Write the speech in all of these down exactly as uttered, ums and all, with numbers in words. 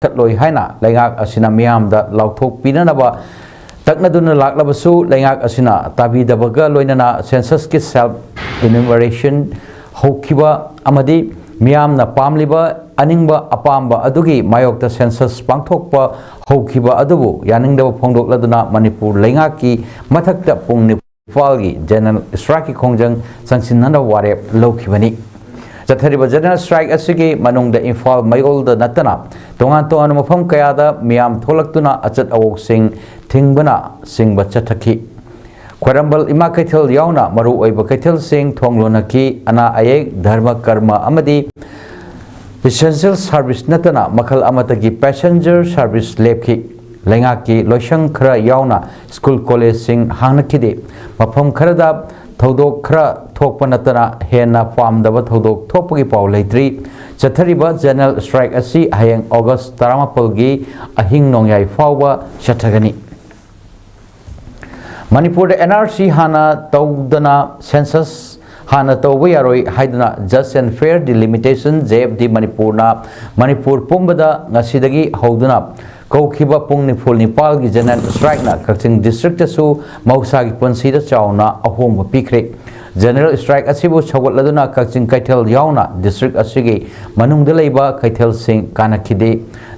ꯂꯤꯡꯈꯠꯂꯣꯏ ꯍꯥꯏꯅ ꯂꯩꯉꯥꯛ ꯑꯁꯤꯅ ꯃꯤꯌꯥꯝꯗ ꯂꯥꯎꯊꯣꯛꯄꯤꯅꯅꯕ ꯇꯛꯅꯗꯨꯅ ꯂꯥꯛꯂꯕꯁꯨ, ꯂꯩꯉꯥꯛ ꯑꯁꯤꯅ ꯇꯥꯕꯤꯗꯕꯒ ꯂꯣꯏꯅꯅ census ꯀꯤ self enumeration ꯍꯧꯈꯤꯕ ꯑꯃꯗꯤ ꯃꯤꯌꯥꯝꯅ ꯄꯥꯝꯂꯤꯕ ꯑꯅꯤꯡꯕ ꯑꯄꯥꯝꯕ ꯑꯗꯨꯒꯤ ꯃꯥꯌꯣꯛꯇ census ꯄꯥꯡꯊꯣꯛꯄ ꯍꯧꯈꯤꯕ ꯑꯗꯨꯕꯨ ꯌꯥꯅꯤꯡꯗꯕ ꯐꯣꯡꯗꯣꯛꯂꯗꯨꯅ ꯃꯅꯤꯄꯨꯔ ꯂꯩꯉꯥꯛꯀꯤ ꯃꯊꯛꯇ ꯄꯨꯡ ꯅꯤꯄꯥꯜꯒꯤ general strike ꯀꯤ ꯈꯣꯡꯖꯪ ꯆꯪꯁꯤꯟꯅꯅꯕ ꯋꯥꯔꯦꯞ ꯂꯧꯈꯤꯕꯅꯤ꯫ ꯆꯠꯊꯔꯤꯕ general strike ꯑꯁꯤꯒꯤ ꯃꯅꯨꯡꯗ ꯏꯝꯐꯥꯜ ꯃꯌꯣꯜꯗ ꯅꯠꯇꯅ ꯇꯣꯉꯥꯟ ꯇꯣꯉꯥꯟꯕ ꯃꯐꯝ ꯀꯌꯥꯗ ꯃꯤꯌꯥꯝ ꯊꯣꯛꯂꯛꯇꯨꯅ ꯑꯆꯠ ꯑꯋꯣꯛꯁꯤꯡ ꯊꯤꯡꯕꯅ ꯆꯤꯡꯕ ꯆꯠꯊꯈꯤ꯫ ꯈ꯭ꯋꯥꯏꯔꯝꯕꯟ ꯏꯃꯥ ꯀꯩꯊꯦꯜ ꯌꯥꯎꯅ ꯃꯔꯨꯑꯣꯏꯕ ꯀꯩꯊꯦꯜꯁꯤꯡ ꯊꯣꯡ ꯂꯣꯟꯅꯈꯤ꯫ ꯑꯅꯥ ꯑꯌꯦꯛ, ꯙꯔꯃ ꯀꯔꯃ ꯑꯃꯗꯤ essential service ꯅꯠꯇꯅ ꯃꯈꯜ ꯑꯃꯠꯇꯒꯤ passenger service ꯂꯦꯞꯈꯤ꯫ ꯂꯩꯉꯥꯛꯀꯤ ꯂꯣꯏꯁꯪ ꯈꯔ ꯌꯥꯎꯅ ꯁ꯭ꯀꯨꯜ ꯀꯣꯂꯦꯖꯁꯤꯡ ꯍꯥꯡꯅꯈꯤꯗꯦ꯫ ꯃꯐꯝ ꯈꯔꯗ ꯊꯧꯗꯣꯛ ꯈꯔ ꯊꯣꯛꯄ ꯅꯠꯇꯅ ꯍꯦꯟꯅ ꯄꯥꯝꯗꯕ ꯊꯧꯗꯣꯛ ꯊꯣꯛꯄꯒꯤ ꯄꯥꯎ ꯂꯩꯇ꯭ꯔꯤ꯫ ꯆꯠꯊꯔꯤꯕ general strike ꯑꯁꯤ ꯍꯌꯦꯡ ꯑꯣꯒꯁ ꯇꯔꯥꯃꯥꯄꯜꯒꯤ ꯑꯍꯤꯡ ꯅꯣꯡꯌꯥꯏ ꯐꯥꯎꯕ ꯆꯠꯊꯒꯅꯤ꯫ ꯃꯅꯤꯄꯨꯔꯗ NRC ꯍꯥꯟꯅ ꯇꯧꯗꯅ census ꯍꯥꯟꯅ ꯇꯧꯕ ꯌꯥꯔꯣꯏ ꯍꯥꯏꯗꯨꯅ Just and Fair Delimitation, JFD ꯃꯅꯤꯄꯨꯔꯅ ꯃꯅꯤꯄꯨꯔ ꯄꯨꯝꯕꯗ ꯉꯁꯤꯗꯒꯤ ꯍꯧꯗꯨꯅ ꯀꯧꯈꯤꯕ ꯄꯨꯡ ꯅꯤꯐꯨ ꯅꯤꯄꯥꯜꯒꯤ general strike ꯅ ꯀꯛꯆꯤꯡ district ꯇꯁꯨ ꯃꯍꯧꯁꯥꯒꯤ ꯄꯨꯟꯁꯤꯗ ꯆꯥꯎꯅ ꯑꯍꯣꯡꯕ ꯄꯤꯈ꯭ꯔꯦ꯫ General strike ꯑꯁꯤꯕꯨ ꯁꯧꯒꯠꯂꯗꯨꯅ ꯀꯛꯆꯤꯡ ꯀꯩꯊꯦꯜ ꯌꯥꯎꯅ district ꯑꯁꯤꯒꯤ ꯃꯅꯨꯡꯗ ꯂꯩꯕ ꯀꯩꯊꯦꯜꯁꯤꯡ ꯀꯥꯅꯈꯤꯗꯦ꯫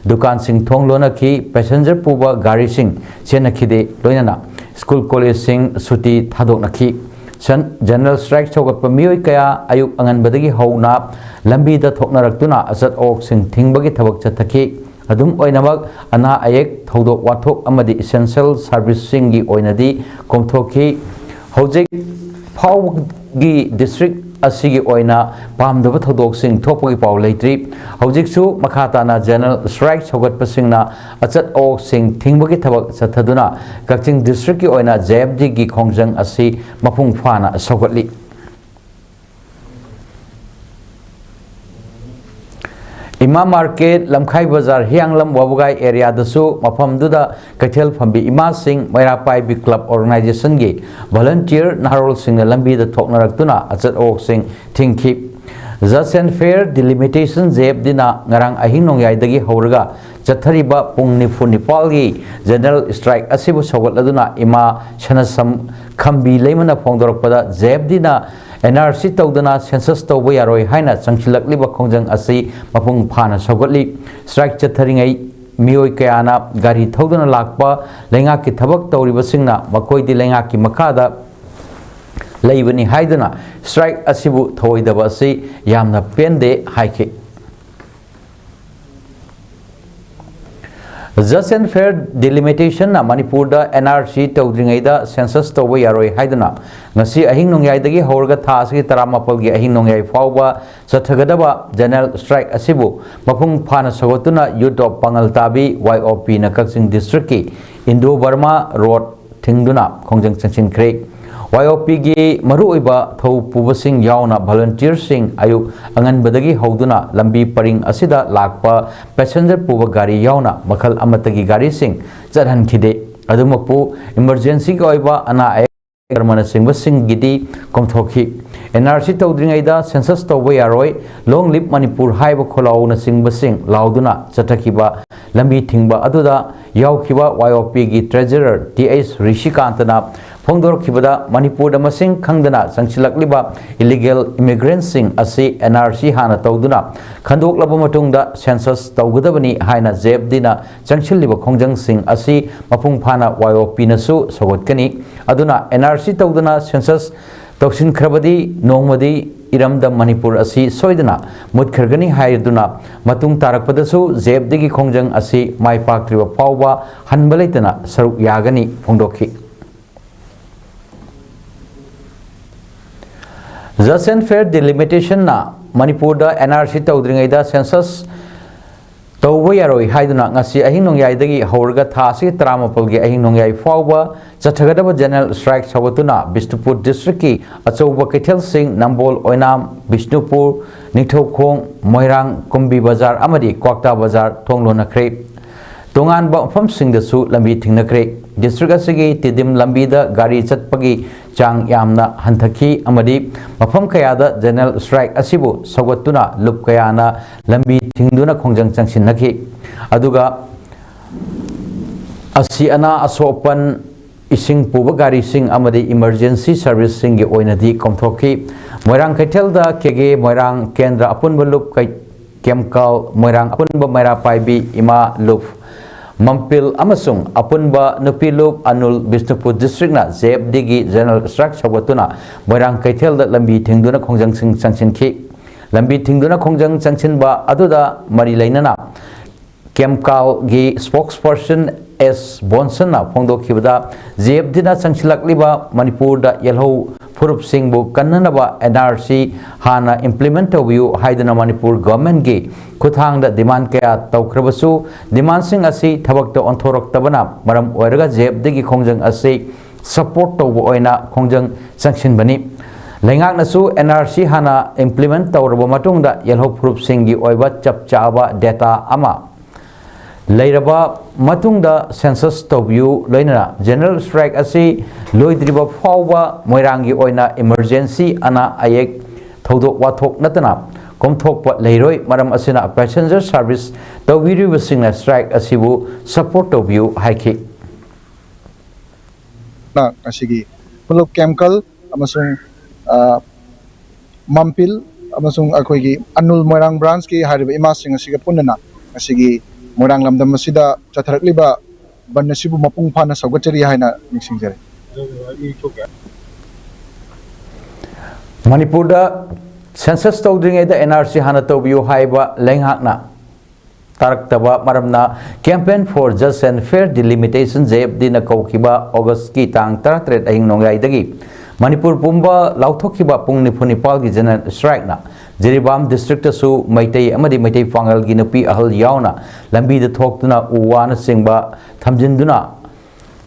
ꯗꯨꯀꯥꯟꯁꯤꯡ ꯊꯣꯡ ꯂꯣꯟꯅꯈꯤ, passenger ꯄꯨꯕ ꯒꯥꯔꯤꯁꯤꯡ ꯆꯦꯟꯅꯈꯤꯗꯦ, ꯂꯣꯏꯅꯅ ꯁ꯭ꯀꯨꯜ ꯀꯣꯂꯦꯖꯁꯤꯡ ꯁꯨꯇꯤ ꯊꯥꯗꯣꯛꯅꯈꯤ꯫ ꯁꯟ-, general strike ꯁꯧꯒꯠꯄ ꯃꯤꯑꯣꯏ ꯀꯌꯥ ꯑꯌꯨꯛ ꯑꯉꯟꯕꯗꯒꯤ ꯍꯧꯅ ꯂꯝꯕꯤꯗ ꯊꯣꯛꯅꯔꯛꯇꯨꯅ ꯑꯆꯠ ꯑꯋꯣꯛꯁꯤꯡ ꯊꯤꯡꯕꯒꯤ ꯊꯕꯛ ꯆꯠꯊꯈꯤ꯫ ꯑꯗꯨꯝ ꯑꯣꯏꯅꯃꯛ, ꯑꯅꯥ ꯑꯌꯦꯛ, ꯊꯧꯗꯣꯛ ꯋꯥꯊꯣꯛ ꯑꯃꯗꯤ essential service ꯁꯤꯡꯒꯤ ꯑꯣꯏꯅꯗꯤ ꯀꯣꯝꯊꯣꯛꯈꯤ꯫ ꯍꯧꯖꯤꯛ ꯐꯥꯎꯕꯒꯤ district ꯑꯁꯤꯒꯤ ꯑꯣꯏꯅ ꯄꯥꯝꯗꯕ ꯊꯧꯗꯣꯛꯁꯤꯡ ꯊꯣꯛꯄꯒꯤ ꯄꯥꯎ ꯂꯩꯇ꯭ꯔꯤ꯫ ꯍꯧꯖꯤꯛꯁꯨ ꯃꯈꯥ ꯇꯥꯅ general strike ꯁꯧꯒꯠꯄꯁꯤꯡꯅ ꯑꯆꯠ ꯑꯋꯣꯛꯁꯤꯡ ꯊꯤꯡꯕꯒꯤ ꯊꯕꯛ ꯆꯠꯊꯗꯨꯅ ꯀꯛꯆꯤꯡ district ꯀꯤ ꯑꯣꯏꯅ JFD ꯒꯤ ꯈꯣꯡꯖꯪ ꯑꯁꯤ ꯃꯄꯨꯡ ꯐꯥꯅ ꯁꯧꯒꯠꯂꯤ꯫ ꯏꯃꯥ ꯃꯥꯔꯀꯦꯠ, ꯂꯝꯈꯥꯏ ꯕꯖꯥꯔ, ꯍꯤꯌꯥꯡꯂꯝ, ꯋꯥꯕꯒꯥꯏ area ꯗꯁꯨ ꯃꯐꯝꯗꯨꯗ ꯀꯩꯊꯦꯜ ꯐꯝꯕꯤ ꯏꯃꯥꯁꯤꯡ, ꯃꯩꯔꯥ ꯄꯥꯏꯕꯤ club organization ꯒꯤ volunteer ꯅꯍꯥꯔꯣꯜꯁꯤꯡꯅ ꯂꯝꯕꯤꯗ ꯊꯣꯛꯅꯔꯛꯇꯨꯅ ꯑꯆꯠ ꯑꯋꯣꯛꯁꯤꯡ ꯊꯤꯡꯈꯤ꯫ Just and Fair Delimitation, J F D ꯅ ꯉꯔꯥꯡ ꯑꯍꯤꯡ ꯅꯣꯡꯌꯥꯏꯗꯒꯤ ꯍꯧꯔꯒ ꯆꯠꯊꯔꯤꯕ ꯄꯨꯡ ꯅꯤꯐꯨ ꯅꯤꯄꯥꯜꯒꯤ General Strike ꯑꯁꯤꯕꯨ ꯁꯧꯒꯠꯂꯗꯨꯅ ꯏꯃꯥ ꯁꯅꯁꯝ ꯈꯝꯕꯤ ꯂꯩꯃꯅ ꯐꯣꯡꯗꯣꯔꯛꯄꯗ, J F D ꯅ N R C ꯇꯧꯗꯅ census ꯇꯧꯕ ꯌꯥꯔꯣꯏ ꯍꯥꯏꯅ ꯆꯪꯁꯤꯜꯂꯛꯂꯤꯕ ꯈꯣꯡꯖꯪ ꯑꯁꯤ ꯃꯄꯨꯡ ꯐꯥꯅ ꯁꯧꯒꯠꯂꯤ꯫ Strike ꯆꯠꯊꯔꯤꯉꯩ ꯃꯤꯑꯣꯏ ꯀꯌꯥꯅ ꯒꯥꯔꯤ ꯊꯧꯗꯨꯅ ꯂꯥꯛꯄ ꯂꯩꯉꯥꯛꯀꯤ ꯊꯕꯛ ꯇꯧꯔꯤꯕꯁꯤꯡꯅ ꯃꯈꯣꯏꯗꯤ ꯂꯩꯉꯥꯛꯀꯤ ꯃꯈꯥꯗ ꯂꯩꯕꯅꯤ ꯍꯥꯏꯗꯨꯅ strike ꯑꯁꯤꯕꯨ ꯊꯧꯑꯣꯏꯗꯕ ꯑꯁꯤ ꯌꯥꯝꯅ ꯄꯦꯟꯗꯦ ꯍꯥꯏꯈꯤ꯫ Just and Fair Delimitation ꯅ ꯃꯅꯤꯄꯨꯔꯗ N R C ꯇꯧꯗ꯭ꯔꯤꯉꯩꯗ census ꯇꯧꯕ ꯌꯥꯔꯣꯏ ꯍꯥꯏꯗꯨꯅ ꯉꯁꯤ ꯑꯍꯤꯡ ꯅꯣꯡꯌꯥꯏꯗꯒꯤ ꯍꯧꯔꯒ ꯊꯥ ꯑꯁꯤꯒꯤ ꯇꯔꯥꯃꯥꯄꯜꯒꯤ ꯑꯍꯤꯡ ꯅꯣꯡꯌꯥꯏ ꯐꯥꯎꯕ ꯆꯠꯊꯒꯗꯕ General Strike ꯑꯁꯤꯕꯨ ꯃꯄꯨꯡ ꯐꯥꯅ ꯁꯧꯒꯠꯇꯨꯅ Youth of ꯄꯥꯉꯜ ꯇꯥꯕꯤ, Y O P ꯅ ꯀꯛꯆꯤꯡ district ꯀꯤ Indo Burma Road ꯊꯤꯡꯗꯨꯅ ꯈꯣꯡꯖꯪ ꯆꯪꯁꯤꯟꯈ꯭ꯔꯦ꯫ Y O P ꯒꯤ ꯃꯔꯨꯑꯣꯏꯕ ꯊꯧ ꯄꯨꯕꯁꯤꯡ ꯌꯥꯎꯅ volunteer ꯁꯤꯡ ꯑꯌꯨꯛ ꯑꯉꯟꯕꯗꯒꯤ ꯍꯧꯗꯨꯅ ꯂꯝꯕꯤ ꯄꯔꯤꯡ ꯑꯁꯤꯗ ꯂꯥꯛꯄ passenger ꯄꯨꯕ ꯒꯥꯔꯤ ꯌꯥꯎꯅ ꯃꯈꯜ ꯑꯃꯠꯇꯒꯤ ꯒꯥꯔꯤꯁꯤꯡ ꯆꯠꯍꯟꯈꯤꯗꯦ꯫ ꯑꯗꯨꯃꯛꯄꯨ, emergency ꯒꯤ ꯑꯣꯏꯕ ꯑꯅꯥ ꯑꯌꯦꯛ, ꯀꯔꯃꯅꯆꯤꯡꯕꯁꯤꯡꯒꯤꯗꯤ ꯀꯣꯝꯊꯣꯛꯈꯤ꯫ N R C ꯇꯧꯗ꯭ꯔꯤꯉꯩꯗ census ꯇꯧꯕ ꯌꯥꯔꯣꯏ, Long Live Manipur ꯍꯥꯏꯕ ꯈꯣꯜꯂꯥꯎꯅꯆꯤꯡꯕꯁꯤꯡ ꯂꯥꯎꯗꯨꯅ ꯆꯠꯊꯈꯤꯕ ꯂꯝꯕꯤ ꯊꯤꯡꯕ ꯑꯗꯨꯗ ꯌꯥꯎꯈꯤꯕ Y O P ꯒꯤ treasurer T H ꯔꯤꯁꯤꯀꯥꯟꯇꯅ ꯐꯣꯡꯗꯣꯔꯛꯈꯤꯕꯗ, ꯃꯅꯤꯄꯨꯔꯗ ꯃꯁꯤꯡ ꯈꯪꯗꯅ ꯆꯪꯁꯤꯜꯂꯛꯂꯤꯕ illegal immigrant ꯁꯤꯡ ꯑꯁꯤ N R C ꯍꯥꯟꯅ ꯇꯧꯗꯨꯅ ꯈꯟꯗꯣꯛꯂꯕ ꯃꯇꯨꯡꯗ census ꯇꯧꯒꯗꯕꯅꯤ ꯍꯥꯏꯅ J F D ꯅ ꯆꯪꯁꯤꯜꯂꯤꯕ ꯈꯣꯡꯖꯪꯁꯤꯡ ꯑꯁꯤ ꯃꯄꯨꯡ ꯐꯥꯅ Y O P ꯅꯁꯨ ꯁꯧꯒꯠꯀꯅꯤ꯫ ꯑꯗꯨꯅ N R C ꯇꯧꯗꯅ census ꯇꯧꯁꯤꯟꯈ꯭ꯔꯕꯗꯤ ꯅꯣꯡꯃꯗꯤ ꯏꯔꯝꯗꯝ ꯃꯅꯤꯄꯨꯔ ꯑꯁꯤ ꯁꯣꯏꯗꯅ ꯃꯨꯠꯈ꯭ꯔꯒꯅꯤ ꯍꯥꯏꯗꯨꯅ ꯃꯇꯨꯡ ꯇꯥꯔꯛꯄꯗꯁꯨ J F D ꯒꯤ ꯈꯣꯡꯖꯪ ꯑꯁꯤ ꯃꯥꯏ ꯄꯥꯛꯇ꯭ꯔꯤꯕ ꯐꯥꯎꯕ ꯍꯟꯕ ꯂꯩꯇꯅ ꯁꯔꯨꯛ ꯌꯥꯒꯅꯤ ꯐꯣꯡꯗꯣꯛꯈꯤ꯫ Just and Fair Delimitation ꯅ ꯃꯅꯤꯄꯨꯔꯗ N R C ꯇꯧꯗ꯭ꯔꯤꯉꯩꯗ census ꯇꯧꯕ ꯌꯥꯔꯣꯏ ꯍꯥꯏꯗꯨꯅ ꯉꯁꯤ ꯑꯍꯤꯡ ꯅꯣꯡꯌꯥꯏꯗꯒꯤ ꯍꯧꯔꯒ ꯊꯥ ꯑꯁꯤꯒꯤ ꯇꯔꯥꯃꯥꯄꯜꯒꯤ ꯑꯍꯤꯡ ꯅꯣꯡꯌꯥꯏ ꯐꯥꯎꯕ ꯆꯠꯊꯒꯗꯕ General Strike ꯁꯧꯒꯠꯇꯨꯅ ꯕꯤꯁꯅꯨꯄꯨꯔ district ꯀꯤ ꯑꯆꯧꯕ ꯀꯩꯊꯦꯜꯁꯤꯡ ꯅꯝꯕꯣꯜ, ꯑꯣꯏꯅꯥꯝ, ꯕꯤꯁꯅꯨꯄꯨꯔ, ꯅꯤꯡꯊꯧꯈꯣꯡ, ꯃꯣꯏꯔꯥꯡ, ꯀꯨꯝꯕꯤ ꯕꯖꯥꯔ ꯑꯃꯗꯤ ꯀ꯭ꯋꯥꯛꯇꯥ ꯕꯖꯥꯔ ꯊꯣꯡ ꯂꯣꯟꯅꯈ꯭ꯔꯦ꯫ ꯇꯣꯉꯥꯟꯕ ꯃꯐꯝꯁꯤꯡꯗꯁꯨ ꯂꯝꯕꯤ ꯊꯤꯡꯅꯈ꯭ꯔꯦ꯫ ꯗꯤꯁꯇ꯭ꯔꯤꯛ ꯑꯁꯤꯒꯤ ꯇꯤꯗꯤꯝ ꯂꯝꯕꯤꯗ ꯒꯥꯔꯤ ꯆꯠꯄꯒꯤ ꯆꯥꯡ ꯌꯥꯝꯅ ꯍꯟꯊꯈꯤ ꯑꯃꯗꯤ ꯃꯐꯝ ꯀꯌꯥꯗ ꯖꯦꯅꯔꯦꯜ ꯁ꯭ꯇ꯭ꯔꯥꯏꯛ ꯑꯁꯤꯕꯨ ꯁꯧꯒꯠꯇꯨꯅ ꯂꯨꯞ ꯀꯌꯥꯅ ꯂꯝꯕꯤ ꯊꯤꯡꯗꯨꯅ ꯈꯣꯡꯖꯪ ꯆꯪꯁꯤꯟꯅꯈꯤ꯫ ꯑꯗꯨꯒ ꯑꯁꯤ ꯑꯅꯥ ꯑꯁꯣꯛ ꯑꯄꯟ, ꯏꯁꯤꯡ ꯄꯨꯕ ꯒꯥꯔꯤꯁꯤꯡ ꯑꯃꯗꯤ ꯏꯃꯔꯖꯦꯟꯁꯤ ꯁꯔꯚꯤꯁꯁꯤꯡꯒꯤ ꯑꯣꯏꯅꯗꯤ ꯀꯣꯝꯊꯣꯛꯈꯤ꯫ ꯃꯣꯏꯔꯥꯡ ꯀꯩꯊꯦꯜꯗ ꯀꯦꯒꯦ ꯃꯣꯏꯔꯥꯡ ꯀꯦꯟꯗ꯭ꯔ ꯑꯄꯨꯟꯕ ꯂꯨꯞ ꯀꯩ-, ꯀꯦꯝꯀꯥꯜ ꯃꯣꯏꯔꯥꯡ ꯑꯄꯨꯟꯕ ꯃꯩꯔꯥ ꯄꯥꯏꯕꯤ ꯏꯃꯥ ꯂꯨꯞ ꯃꯝꯄꯤꯜ ꯑꯃꯁꯨꯡ ꯑꯄꯨꯟꯕ ꯅꯨꯄꯤ ꯂꯨꯞ ꯑꯅꯨꯜ ꯕꯤꯁꯅꯨꯄꯨꯔ ꯗꯤꯁꯇ꯭ꯔꯤꯛꯅ ꯖꯦ ꯑꯦꯐ ꯗꯤꯒꯤ ꯖꯦꯅꯔꯦꯜ ꯁ꯭ꯇ꯭ꯔꯥꯏꯛ ꯁꯧꯒꯠꯇꯨꯅ ꯃꯣꯏꯔꯥꯡ ꯀꯩꯊꯦꯜꯗ ꯂꯝꯕꯤ ꯊꯤꯡꯗꯨꯅ ꯈꯣꯡꯖꯪꯁꯤꯡ ꯆꯪꯁꯤꯟꯈꯤ꯫ ꯂꯝꯕꯤ ꯊꯤꯡꯗꯨꯅ ꯈꯣꯡꯖꯪ ꯆꯪꯁꯤꯟꯕ ꯑꯗꯨꯗ ꯃꯔꯤ ꯂꯩꯅꯅ ꯀꯦꯝꯀꯥꯜꯒꯤ ꯁ꯭ꯄꯣꯛꯁ ꯄꯔꯁꯟ ꯑꯦꯁ ꯕꯣꯟꯁꯟꯅ ꯐꯣꯡꯗꯣꯛꯈꯤꯕꯗ, ꯖꯦ ꯑꯦꯐ ꯗꯤꯅ ꯆꯪꯁꯤꯜꯂꯛꯂꯤꯕ ꯃꯅꯤꯄꯨꯔꯗ ꯌꯦꯜꯍꯧ ꯐꯨꯔꯨꯞꯁꯤꯡꯕꯨ ꯀꯟꯅꯅꯕ ꯑꯦꯟ ꯑꯥꯔ ꯁꯤ ꯍꯥꯟꯅ ꯏꯝꯄ꯭ꯂꯤꯃꯦꯟ ꯇꯧꯕꯤꯌꯨ ꯍꯥꯏꯗꯨꯅ ꯃꯅꯤꯄꯨꯔ ꯒꯚꯔꯟꯃꯦꯟꯠꯀꯤ ꯈꯨꯠꯊꯥꯡꯗ ꯗꯤꯃꯥꯟ ꯀꯌꯥ ꯇꯧꯈ꯭ꯔꯕꯁꯨ, ꯗꯤꯃꯥꯟꯁꯤꯡ ꯑꯁꯤ ꯊꯕꯛꯇ ꯑꯣꯟꯊꯣꯔꯛꯇꯕꯅ ꯃꯔꯝ ꯑꯣꯏꯔꯒ ꯖꯦ ꯑꯦꯐ ꯗꯤꯒꯤ ꯈꯣꯡꯖꯪ ꯑꯁꯤ ꯁꯄꯣꯔꯠ ꯇꯧꯕ ꯑꯣꯏꯅ ꯈꯣꯡꯖꯪ ꯆꯪꯁꯤꯟꯕꯅꯤ꯫ ꯂꯩꯉꯥꯛꯅꯁꯨ ꯑꯦꯟ ꯑꯥꯔ ꯁꯤ ꯍꯥꯟꯅ ꯏꯝꯄ꯭ꯂꯤꯃꯦꯟ ꯇꯧꯔꯕ ꯃꯇꯨꯡꯗ ꯌꯦꯜꯍꯧ ꯐꯨꯔꯨꯞꯁꯤꯡꯒꯤ ꯑꯣꯏꯕ ꯆꯞ ꯆꯥꯕ ꯗꯦꯇꯥ ꯑꯃ ꯂꯩꯔꯕ ꯃꯇꯨꯡꯗ ꯁꯦꯟꯁꯁ ꯇꯧꯕꯤꯌꯨ, ꯂꯣꯏꯅꯅ ꯖꯦꯅꯔꯦꯜ ꯁ꯭ꯇ꯭ꯔꯥꯏꯛ ꯑꯁꯤ ꯂꯣꯏꯗ꯭ꯔꯤꯕ ꯐꯥꯎꯕ ꯃꯣꯏꯔꯥꯡꯒꯤ ꯑꯣꯏꯅ ꯏꯃꯔꯖꯦꯟꯁꯤ ꯑꯅꯥ ꯑꯌꯦꯛ ꯊꯧꯗꯣꯛ ꯋꯥꯊꯣꯛ ꯅꯠꯇꯅ ꯀꯣꯝꯊꯣꯛꯄ ꯂꯩꯔꯣꯏ꯫ ꯃꯔꯝ ꯑꯁꯤꯅ ꯄꯦꯁꯦꯟꯖꯔ ꯁꯥꯔꯚꯤꯁ ꯇꯧꯕꯤꯔꯤꯕꯁꯤꯡꯅ ꯁ꯭ꯇ꯭ꯔꯥꯏꯛ ꯑꯁꯤꯕꯨ ꯁꯄꯣꯔꯠ ꯇꯧꯕꯤꯌꯨ ꯍꯥꯏꯈꯤ꯫ ꯅ ꯉꯁꯤꯒꯤ ꯐꯨꯂꯨꯞ ꯀꯦꯝꯀꯜ ꯑꯃꯁꯨꯡ, ꯑ, ꯃꯝꯄꯤꯜ ꯑꯃꯁꯨꯡ ꯑꯩꯈꯣꯏꯒꯤ ꯑꯅꯨꯜ ꯃꯣꯏꯔꯥꯡ ꯕ꯭ꯔꯥꯟꯁꯀꯤ ꯍꯥꯏꯔꯤꯕ ꯏꯃꯥꯁꯤꯡ ꯑꯁꯤꯒ ꯄꯨꯟꯅꯅ ꯉꯁꯤꯒꯤ ꯃꯣꯏꯔꯥꯡ ꯂꯝꯗꯝ ꯑꯁꯤꯗ ꯆꯠꯊꯔꯛꯂꯤꯕ ꯕꯟ ꯑꯁꯤꯕꯨ ꯃꯄꯨꯡ ꯐꯥꯅ ꯁꯧꯒꯠꯆꯔꯤ ꯍꯥꯏꯅ ꯅꯤꯡꯁꯤꯡꯖꯔꯤ꯫ ꯃꯅꯤꯄꯨꯔꯗ ꯁꯦꯟꯁꯁ ꯇꯧꯗ꯭ꯔꯤꯉꯩꯗ ꯑꯦꯟ ꯑꯥꯔ ꯁꯤ ꯍꯥꯟꯅ ꯇꯧꯕꯤꯌꯨ ꯍꯥꯏꯕ ꯂꯩꯉꯥꯛꯅ ꯇꯥꯔꯛꯇꯕ ꯃꯔꯝꯅ Campaign for Just and Fair Delimitation, J F ꯗꯤꯅ ꯀꯧꯈꯤꯕ ꯑꯣꯒꯁꯀꯤ ꯇꯥꯡ ꯇꯔꯥꯇꯔꯦꯠ ꯑꯍꯤꯡ ꯅꯣꯡꯌꯥꯏꯗꯒꯤ ꯃꯅꯤꯄꯨꯔ ꯄꯨꯝꯕ ꯂꯥꯎꯊꯣꯛꯈꯤꯕ ꯄꯨꯡ ꯅꯤꯐꯨ ꯅꯤꯄꯥꯜꯒꯤ ꯖꯦꯅꯔꯦꯜ ꯁ꯭ꯇ꯭ꯔꯥꯏꯛꯅ ꯖꯤꯔꯤꯕꯥꯝ ꯗꯤꯁꯇ꯭ꯔꯤꯛꯇꯁꯨ ꯃꯩꯇꯩ ꯑꯃꯗꯤ ꯃꯩꯇꯩ ꯄꯥꯉꯜꯒꯤ ꯅꯨꯄꯤ ꯑꯍꯜ ꯌꯥꯎꯅ ꯂꯝꯕꯤꯗ ꯊꯣꯛꯇꯨꯅ ꯎ ꯋꯥꯅꯆꯤꯡꯕ ꯊꯝꯖꯤꯟꯗꯨꯅ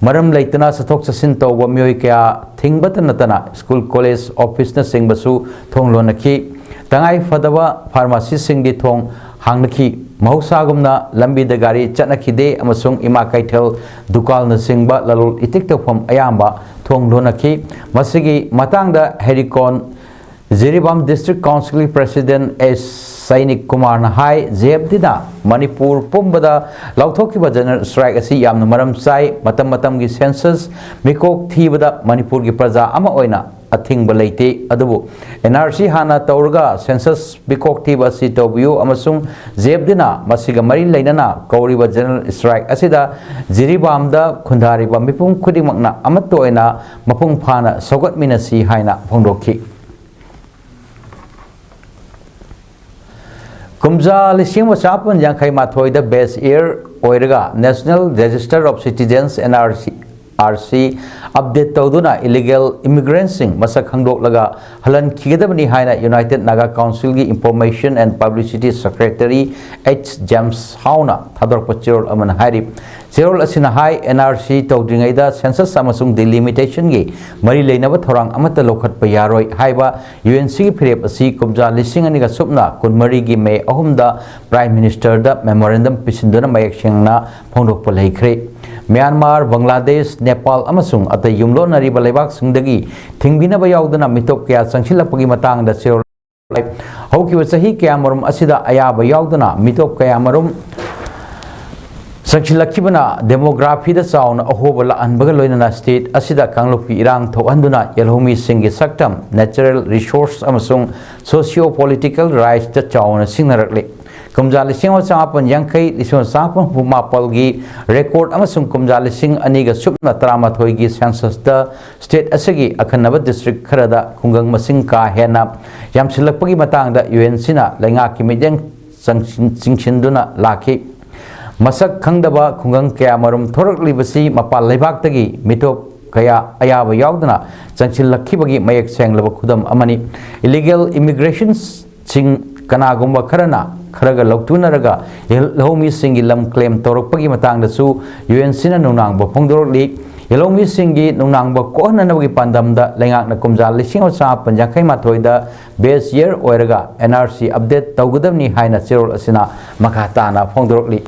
ꯃꯔꯝ ꯂꯩꯇꯅ ꯆꯠꯊꯣꯛ ꯆꯠꯁꯤꯟ ꯇꯧꯕ ꯃꯤꯑꯣꯏ ꯀꯌꯥ ꯊꯤꯡꯕꯇ ꯅꯠꯇꯅ ꯁ꯭ꯀꯨꯜ, ꯀꯣꯂꯦꯖ, ꯑꯣꯐꯤꯁꯅꯆꯤꯡꯕꯁꯨ ꯊꯣꯡ ꯂꯣꯟꯅꯈꯤ꯫ ꯇꯉꯥꯏ ꯐꯗꯕ ꯐꯥꯔꯃꯥꯁꯤꯁꯤꯡꯗꯤ ꯊꯣꯡ ꯍꯥꯡꯅꯈꯤ꯫ ꯃꯍꯧꯁꯥꯒꯨꯝꯅ ꯂꯝꯕꯤꯗ ꯒꯥꯔꯤ ꯆꯠꯅꯈꯤꯗꯦ ꯑꯃꯁꯨꯡ ꯏꯃꯥ ꯀꯩꯊꯦꯜ, ꯗꯨꯀꯥꯟꯅꯆꯤꯡꯕ ꯂꯂꯣꯜ ꯏꯇꯤꯛ ꯇꯧꯐꯝ ꯑꯌꯥꯝꯕ ꯊꯣꯡ ꯂꯣꯟꯅꯈꯤ꯫ ꯃꯁꯤꯒꯤ ꯃꯇꯥꯡꯗ ꯍꯦꯔꯤꯀꯣꯟ ꯖꯤꯔꯤꯕꯥꯝ District Councilꯒꯤ President ꯑꯦꯁ ꯁꯩꯅꯤꯛ ꯀꯨꯃꯥꯔꯅ ꯍꯥꯏ, ꯖꯦ ꯑꯦꯐ ꯗꯤꯅ ꯃꯅꯤꯄꯨꯔ ꯄꯨꯝꯕꯗ ꯂꯥꯎꯊꯣꯛꯈꯤꯕ general strike ꯑꯁꯤ ꯌꯥꯝꯅ ꯃꯔꯝ ꯆꯥꯏ꯫ ꯃꯇꯝ ꯃꯇꯝꯒꯤ census ꯃꯤꯀꯣꯛ ꯊꯤꯕꯗ ꯃꯅꯤꯄꯨꯔꯒꯤ ꯄ꯭ꯔꯖꯥ ꯑꯃ ꯑꯣꯏꯅ ꯑꯊꯤꯡꯕ ꯂꯩꯇꯦ, ꯑꯗꯨꯕꯨ ꯑꯦꯟ ꯑꯥꯔ ꯁꯤ ꯍꯥꯟꯅ ꯇꯧꯔꯒ census ꯃꯤꯀꯣꯛ ꯊꯤꯕ ꯑꯁꯤ ꯇꯧꯕꯤꯌꯨ ꯑꯃꯁꯨꯡ ꯖꯦ ꯑꯦꯐ ꯗꯤꯅ ꯃꯁꯤꯒ ꯃꯔꯤ ꯂꯩꯅꯅ ꯀꯧꯔꯤꯕ general strike ꯑꯁꯤꯗ ꯖꯤꯔꯤꯕꯥꯝꯗ ꯈꯨꯟꯗꯥꯔꯤꯕ ꯃꯤꯄꯨꯝ ꯈꯨꯗꯤꯡꯃꯛꯅ ꯑꯃꯠꯇ ꯑꯣꯏꯅ ꯃꯄꯨꯡ ꯐꯥꯅ ꯁꯧꯒꯠꯃꯤꯟꯅꯁꯤ ꯍꯥꯏꯅ ꯐꯣꯡꯗꯣꯛꯈꯤ꯫ ꯀꯨꯝꯖꯥ ꯂꯤꯁꯤꯡ ꯑꯃ ꯆꯥꯃꯥꯄꯟ ꯌꯥꯡꯈꯩ ꯃꯥꯊꯣꯏꯗ base year ꯑꯣꯏꯔꯒ National Register of Citizens, N R C, R C update ꯇꯧꯗꯨꯅ illegal immigrantꯁꯤꯡ ꯃꯁꯛ ꯈꯪꯗꯣꯛꯂꯒ ꯍꯜꯍꯟꯈꯤꯒꯗꯕꯅꯤ ꯍꯥꯏꯅ United Naga Councilꯒꯤ Information and Publicity Secretary H James ꯍꯥꯎꯅ ꯊꯥꯗꯣꯔꯛꯄ ꯆꯦꯔꯣꯜ ꯑꯃꯅ ꯍꯥꯏꯔꯤ꯫ ꯆꯦꯔꯣꯜ ꯑꯁꯤꯅ ꯍꯥꯏ, ꯑꯦꯟ ꯑꯥꯔ ꯁꯤ ꯇꯧꯗ꯭ꯔꯤꯉꯩꯗ census ꯑꯃꯁꯨꯡ delimitationꯒꯤ ꯃꯔꯤ ꯂꯩꯅꯕ ꯊꯧꯔꯥꯡ ꯑꯃꯠꯇ ꯂꯧꯈꯠꯄ ꯌꯥꯔꯣꯏ ꯍꯥꯏꯕ ꯌꯨ ꯑꯦꯟ ꯁꯤꯒꯤ ꯐꯤꯔꯦꯞ ꯑꯁꯤ ꯀꯨꯝꯖꯥ ꯂꯤꯁꯤꯡ ꯑꯅꯤꯒ ꯁꯨꯞꯅ ꯀꯨꯟꯃꯔꯤꯒꯤ ꯃꯦ ꯑꯍꯨꯝꯗ Prime Ministerꯗ memorandum ꯄꯤꯁꯤꯟꯗꯨꯅ ꯃꯌꯦꯛ ꯁꯦꯡꯅ ꯐꯣꯡꯗꯣꯛꯄ ꯂꯩꯈ꯭ꯔꯦ꯫ ꯃ꯭ꯌꯥꯟꯃꯥꯔ, ꯕꯪꯒ꯭ꯂꯥꯗꯦꯁ, ꯅꯦꯄꯥꯜ ꯑꯃꯁꯨꯡ ꯑꯇꯩ ꯌꯨꯝꯂꯣꯟꯅꯔꯤꯕ ꯂꯩꯕꯥꯛꯁꯤꯡꯗꯒꯤ ꯊꯤꯡꯕꯤꯅꯕ ꯌꯥꯎꯗꯅ ꯃꯤꯇꯣꯞ ꯀꯌꯥ ꯆꯪꯁꯤꯜꯂꯛꯄꯒꯤ ꯃꯇꯥꯡꯗ ꯆꯦꯔꯣꯜ ꯍꯧꯈꯤꯕ ꯆꯍꯤ ꯀꯌꯥꯃꯔꯨꯝ ꯑꯁꯤꯗ ꯑꯌꯥꯕ ꯌꯥꯎꯗꯅ ꯃꯤꯇꯣꯞ ꯀꯌꯥꯃꯔꯨꯝ ꯆꯪꯁꯤꯜꯂꯛꯈꯤꯕꯅ demographyꯗ ꯆꯥꯎꯅ ꯑꯍꯣꯕ ꯂꯥꯛꯍꯟꯕꯒ ꯂꯣꯏꯅꯅ state ꯑꯁꯤꯗ ꯀꯥꯡꯂꯨꯞꯀꯤ ꯏꯔꯥꯡ ꯊꯣꯛꯍꯟꯗꯨꯅ ꯌꯦꯜꯍꯧꯃꯤꯁꯤꯡꯒꯤ ꯁꯛꯇꯝ, natural resource ꯑꯃꯁꯨꯡ socio political rightsꯇ ꯆꯥꯎꯅ ꯁꯤꯡꯅꯔꯛꯂꯤ꯫ ꯀꯨꯝꯖꯥ ꯂꯤꯁꯤꯡ ꯑꯃ ꯆꯥꯃꯥꯄꯟ ꯌꯥꯡꯈꯩ, ꯂꯤꯁꯤꯡ ꯑꯃ ꯆꯥꯃꯥꯄꯟ ꯍꯨꯝꯐꯨ ꯃꯥꯄꯜꯒꯤ record ꯑꯃꯁꯨꯡ ꯀꯨꯝꯖꯥ ꯂꯤꯁꯤꯡ ꯑꯅꯤꯒ ꯁꯨꯞꯅ ꯇꯔꯥꯃꯥꯊꯣꯏꯒꯤ censusꯇ state ꯑꯁꯤꯒꯤ ꯑꯈꯟꯅꯕ district ꯈꯔꯗ ꯈꯨꯡꯒꯪ ꯃꯁꯤꯡ ꯀꯥ ꯍꯦꯟꯅ ꯌꯥꯝꯁꯤꯜꯂꯛꯄꯒꯤ ꯃꯇꯥꯡꯗ ꯌꯨ ꯑꯦꯟ ꯁꯤꯅ ꯂꯩꯉꯥꯛꯀꯤ ꯃꯤꯠꯌꯦꯡ ꯆꯪꯁꯤꯟ-, ꯆꯤꯡꯁꯤꯟꯗꯨꯅ ꯂꯥꯛꯈꯤ꯫ ꯃꯁꯛ ꯈꯪꯗꯕ ꯈꯨꯡꯒꯪ ꯀꯌꯥꯃꯔꯨꯝ ꯊꯣꯔꯛꯂꯤꯕꯁꯤ ꯃꯄꯥꯟ ꯂꯩꯕꯥꯛꯇꯒꯤ ꯃꯤꯇꯣꯞ ꯀꯌꯥ ꯑꯌꯥꯕ ꯌꯥꯎꯗꯅ ꯆꯪꯁꯤꯜꯂꯛꯈꯤꯕꯒꯤ ꯃꯌꯦꯛ ꯁꯦꯡꯂꯕ ꯈꯨꯗꯝ ꯑꯃꯅꯤ꯫ Illegal immigrantꯁꯤꯡ ꯀꯅꯥꯒꯨꯝꯕ ꯈꯔꯅ ꯈꯔꯒ ꯂꯧꯇꯨꯅꯔꯒ ꯂꯧꯃꯤꯁꯤꯡꯒꯤ ꯂꯝ claim ꯇꯧꯔꯛꯄꯒꯤ ꯃꯇꯥꯡꯗꯁꯨ ꯌꯨ ꯑꯦꯟ ꯁꯤꯅ ꯅꯨꯡꯅꯥꯡꯕ ꯐꯣꯡꯗꯣꯔꯛꯂꯤ꯫ ꯌꯦꯜꯍꯧꯃꯤꯁꯤꯡꯒꯤ ꯅꯨꯡꯅꯥꯡꯕ ꯀꯣꯛꯍꯟꯅꯅꯕꯒꯤ ꯄꯥꯟꯗꯝꯗ ꯂꯩꯉꯥꯛꯅ ꯀꯨꯝꯖꯥ ꯂꯤꯁꯤꯡ ꯑꯃ ꯆꯥꯃꯥꯄꯟ ꯌꯥꯡꯈꯩ ꯃꯥꯊꯣꯏꯗ base year ꯑꯣꯏꯔꯒ N R C update ꯇꯧꯒꯗꯕꯅꯤ ꯍꯥꯏꯅ ꯆꯦꯔꯣꯜ ꯑꯁꯤꯅ ꯃꯈꯥ ꯇꯥꯅ ꯐꯣꯡꯗꯣꯔꯛꯂꯤ꯫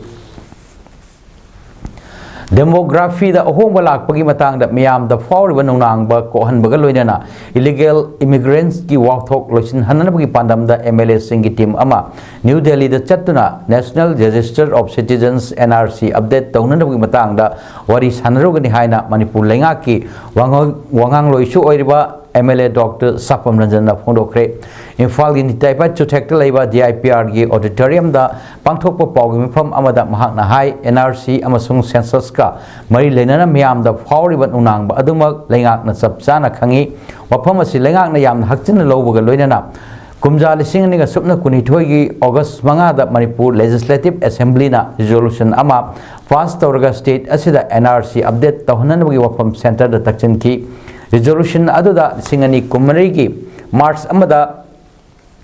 Demographyꯗ ꯑꯍꯣꯡꯕ ꯂꯥꯛꯄꯒꯤ ꯃꯇꯥꯡꯗ ꯃꯤꯌꯥꯝꯗ ꯐꯥꯎꯔꯤꯕ ꯅꯨꯡꯅꯥꯡꯕ ꯀꯣꯛꯍꯟꯕꯒ ꯂꯣꯏꯅꯅ illegal immigrants ꯀꯤ ꯋꯥꯊꯣꯛ ꯂꯣꯏꯁꯤꯟꯍꯟꯅꯕꯒꯤ ꯄꯥꯟꯗꯝꯗ M L A ꯁꯤꯡꯒꯤ team ꯑꯃ ꯅ꯭ꯌꯨ ꯗꯦꯜꯂꯤꯗ ꯆꯠꯇꯨꯅ National Register of Citizens, N R C, update ꯇꯧꯅꯅꯕꯒꯤ ꯃꯇꯥꯡꯗ ꯋꯥꯔꯤ ꯁꯥꯟꯅꯔꯨꯒꯅꯤ ꯍꯥꯏꯅ ꯃꯅꯤꯄꯨꯔ ꯂꯩꯉꯥꯛꯀꯤ ꯋꯥꯉꯥꯡ-, ꯋꯥꯉꯥꯡꯂꯣꯏꯁꯨ ꯑꯣꯏꯔꯤꯕ M L A Doctor ꯁꯥꯄꯝ ꯔꯟꯖꯟꯅ ꯐꯣꯡꯗꯣꯛꯈ꯭ꯔꯦ꯫ ꯏꯝꯐꯥꯜꯒꯤ ꯅꯤꯇꯥꯏ ꯄꯥꯏꯠ ꯆꯨꯊꯦꯛꯇ ꯂꯩꯕ D I P R ꯒꯤ auditoriumꯗ ꯄꯥꯡꯊꯣꯛꯄ ꯄꯥꯎꯒꯤ ꯃꯤꯐꯝ ꯑꯃꯗ ꯃꯍꯥꯛꯅ ꯍꯥꯏ, N R C ꯑꯃꯁꯨꯡ censusꯀ ꯃꯔꯤ ꯂꯩꯅꯅ ꯃꯤꯌꯥꯝꯗ ꯐꯥꯎꯔꯤꯕ ꯅꯨꯡꯅꯥꯡꯕ ꯑꯗꯨꯃꯛ ꯂꯩꯉꯥꯛꯅ ꯆꯞ ꯆꯥꯅ ꯈꯪꯏ꯫ ꯋꯥꯐꯝ ꯑꯁꯤ ꯂꯩꯉꯥꯛꯅ ꯌꯥꯝꯅ ꯍꯛꯆꯤꯟꯅ ꯂꯧꯕꯒ ꯂꯣꯏꯅꯅ ꯀꯨꯝꯖꯥ ꯂꯤꯁꯤꯡ ꯑꯅꯤꯒ ꯁꯨꯞꯅ ꯀꯨꯟꯅꯤꯊꯣꯏꯒꯤ August ꯃꯉꯥꯗ ꯃꯅꯤꯄꯨꯔ Legislative Assemblyꯅ resolution ꯑꯃ pass ꯇꯧꯔꯒ state ꯑꯁꯤꯗ N R C update ꯇꯧꯍꯟꯅꯅꯕꯒꯤ ꯋꯥꯐꯝ centreꯗ ꯇꯛꯁꯤꯟꯈꯤ꯫ Resolution ꯑꯗꯨꯗ ꯂꯤꯁꯤꯡ ꯑꯅꯤ ꯀꯨꯟꯃꯔꯤꯒꯤ March ꯑꯃꯗ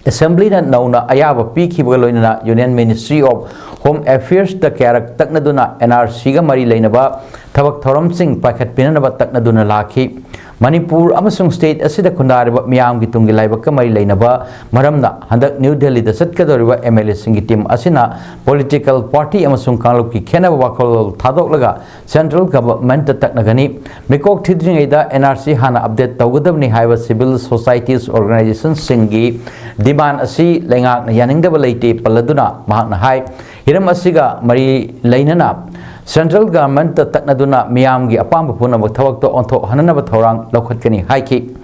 Assemblyꯅ ꯅꯧꯅ ꯑꯌꯥꯕ ꯄꯤꯈꯤꯕꯒ ꯂꯣꯏꯅꯅ Union Ministry of Home Affairsꯇ ꯀꯌꯥꯔꯛ ꯇꯛꯅꯗꯨꯅ N R Cꯒ ꯃꯔꯤ ꯂꯩꯅꯕ ꯊꯕꯛ ꯊꯧꯔꯝꯁꯤꯡ ꯄꯥꯏꯈꯠꯄꯤꯅꯅꯕ ꯇꯛꯅꯗꯨꯅ ꯂꯥꯛꯈꯤ꯫ ꯃꯅꯤꯄꯨꯔ ꯑꯃꯁꯨꯡ state ꯑꯁꯤꯗ ꯈꯨꯟꯗꯥꯔꯤꯕ ꯃꯤꯌꯥꯝꯒꯤ ꯇꯨꯡꯒꯤ ꯂꯥꯏꯕꯛꯀ ꯃꯔꯤ ꯂꯩꯅꯕ ꯃꯔꯝꯅ ꯍꯟꯗꯛ ꯅ꯭ꯌꯨ ꯗꯦꯜꯂꯤꯗ ꯆꯠꯀꯗꯧꯔꯤꯕ M L Aꯁꯤꯡꯒꯤ team ꯑꯁꯤꯅ political party ꯑꯃꯁꯨꯡ ꯀꯥꯡꯂꯨꯞꯀꯤ ꯈꯦꯟꯅꯕ ꯋꯥꯈꯜꯂꯣꯟ ꯊꯥꯗꯣꯛꯂꯒ central governmentꯇ ꯇꯛꯅꯒꯅꯤ꯫ ꯃꯤꯀꯣꯛ ꯊꯤꯗ꯭ꯔꯤꯉꯩꯗ N R C ꯍꯥꯟꯅ update ꯇꯧꯒꯗꯕꯅꯤ ꯍꯥꯏꯕ civil societies organizationꯁꯤꯡꯒꯤ demand ꯑꯁꯤ ꯂꯩꯉꯥꯛꯅ ꯌꯥꯅꯤꯡꯗꯕ ꯂꯩꯇꯦ ꯄꯜꯂꯗꯨꯅ ꯃꯍꯥꯛꯅ ꯍꯥꯏ, ꯍꯤꯔꯝ ꯑꯁꯤꯒ ꯃꯔꯤ ꯂꯩꯅꯅ central governmentꯇ ꯇꯛꯅꯗꯨꯅ ꯃꯤꯌꯥꯝꯒꯤ ꯑꯄꯥꯝꯕ ꯄꯨꯝꯅꯃꯛ ꯊꯕꯛꯇ ꯑꯣꯟꯊꯣꯛꯍꯟꯅꯅꯕ ꯊꯧꯔꯥꯡ ꯂꯧꯈꯠꯀꯅꯤ ꯍꯥꯏꯈꯤ꯫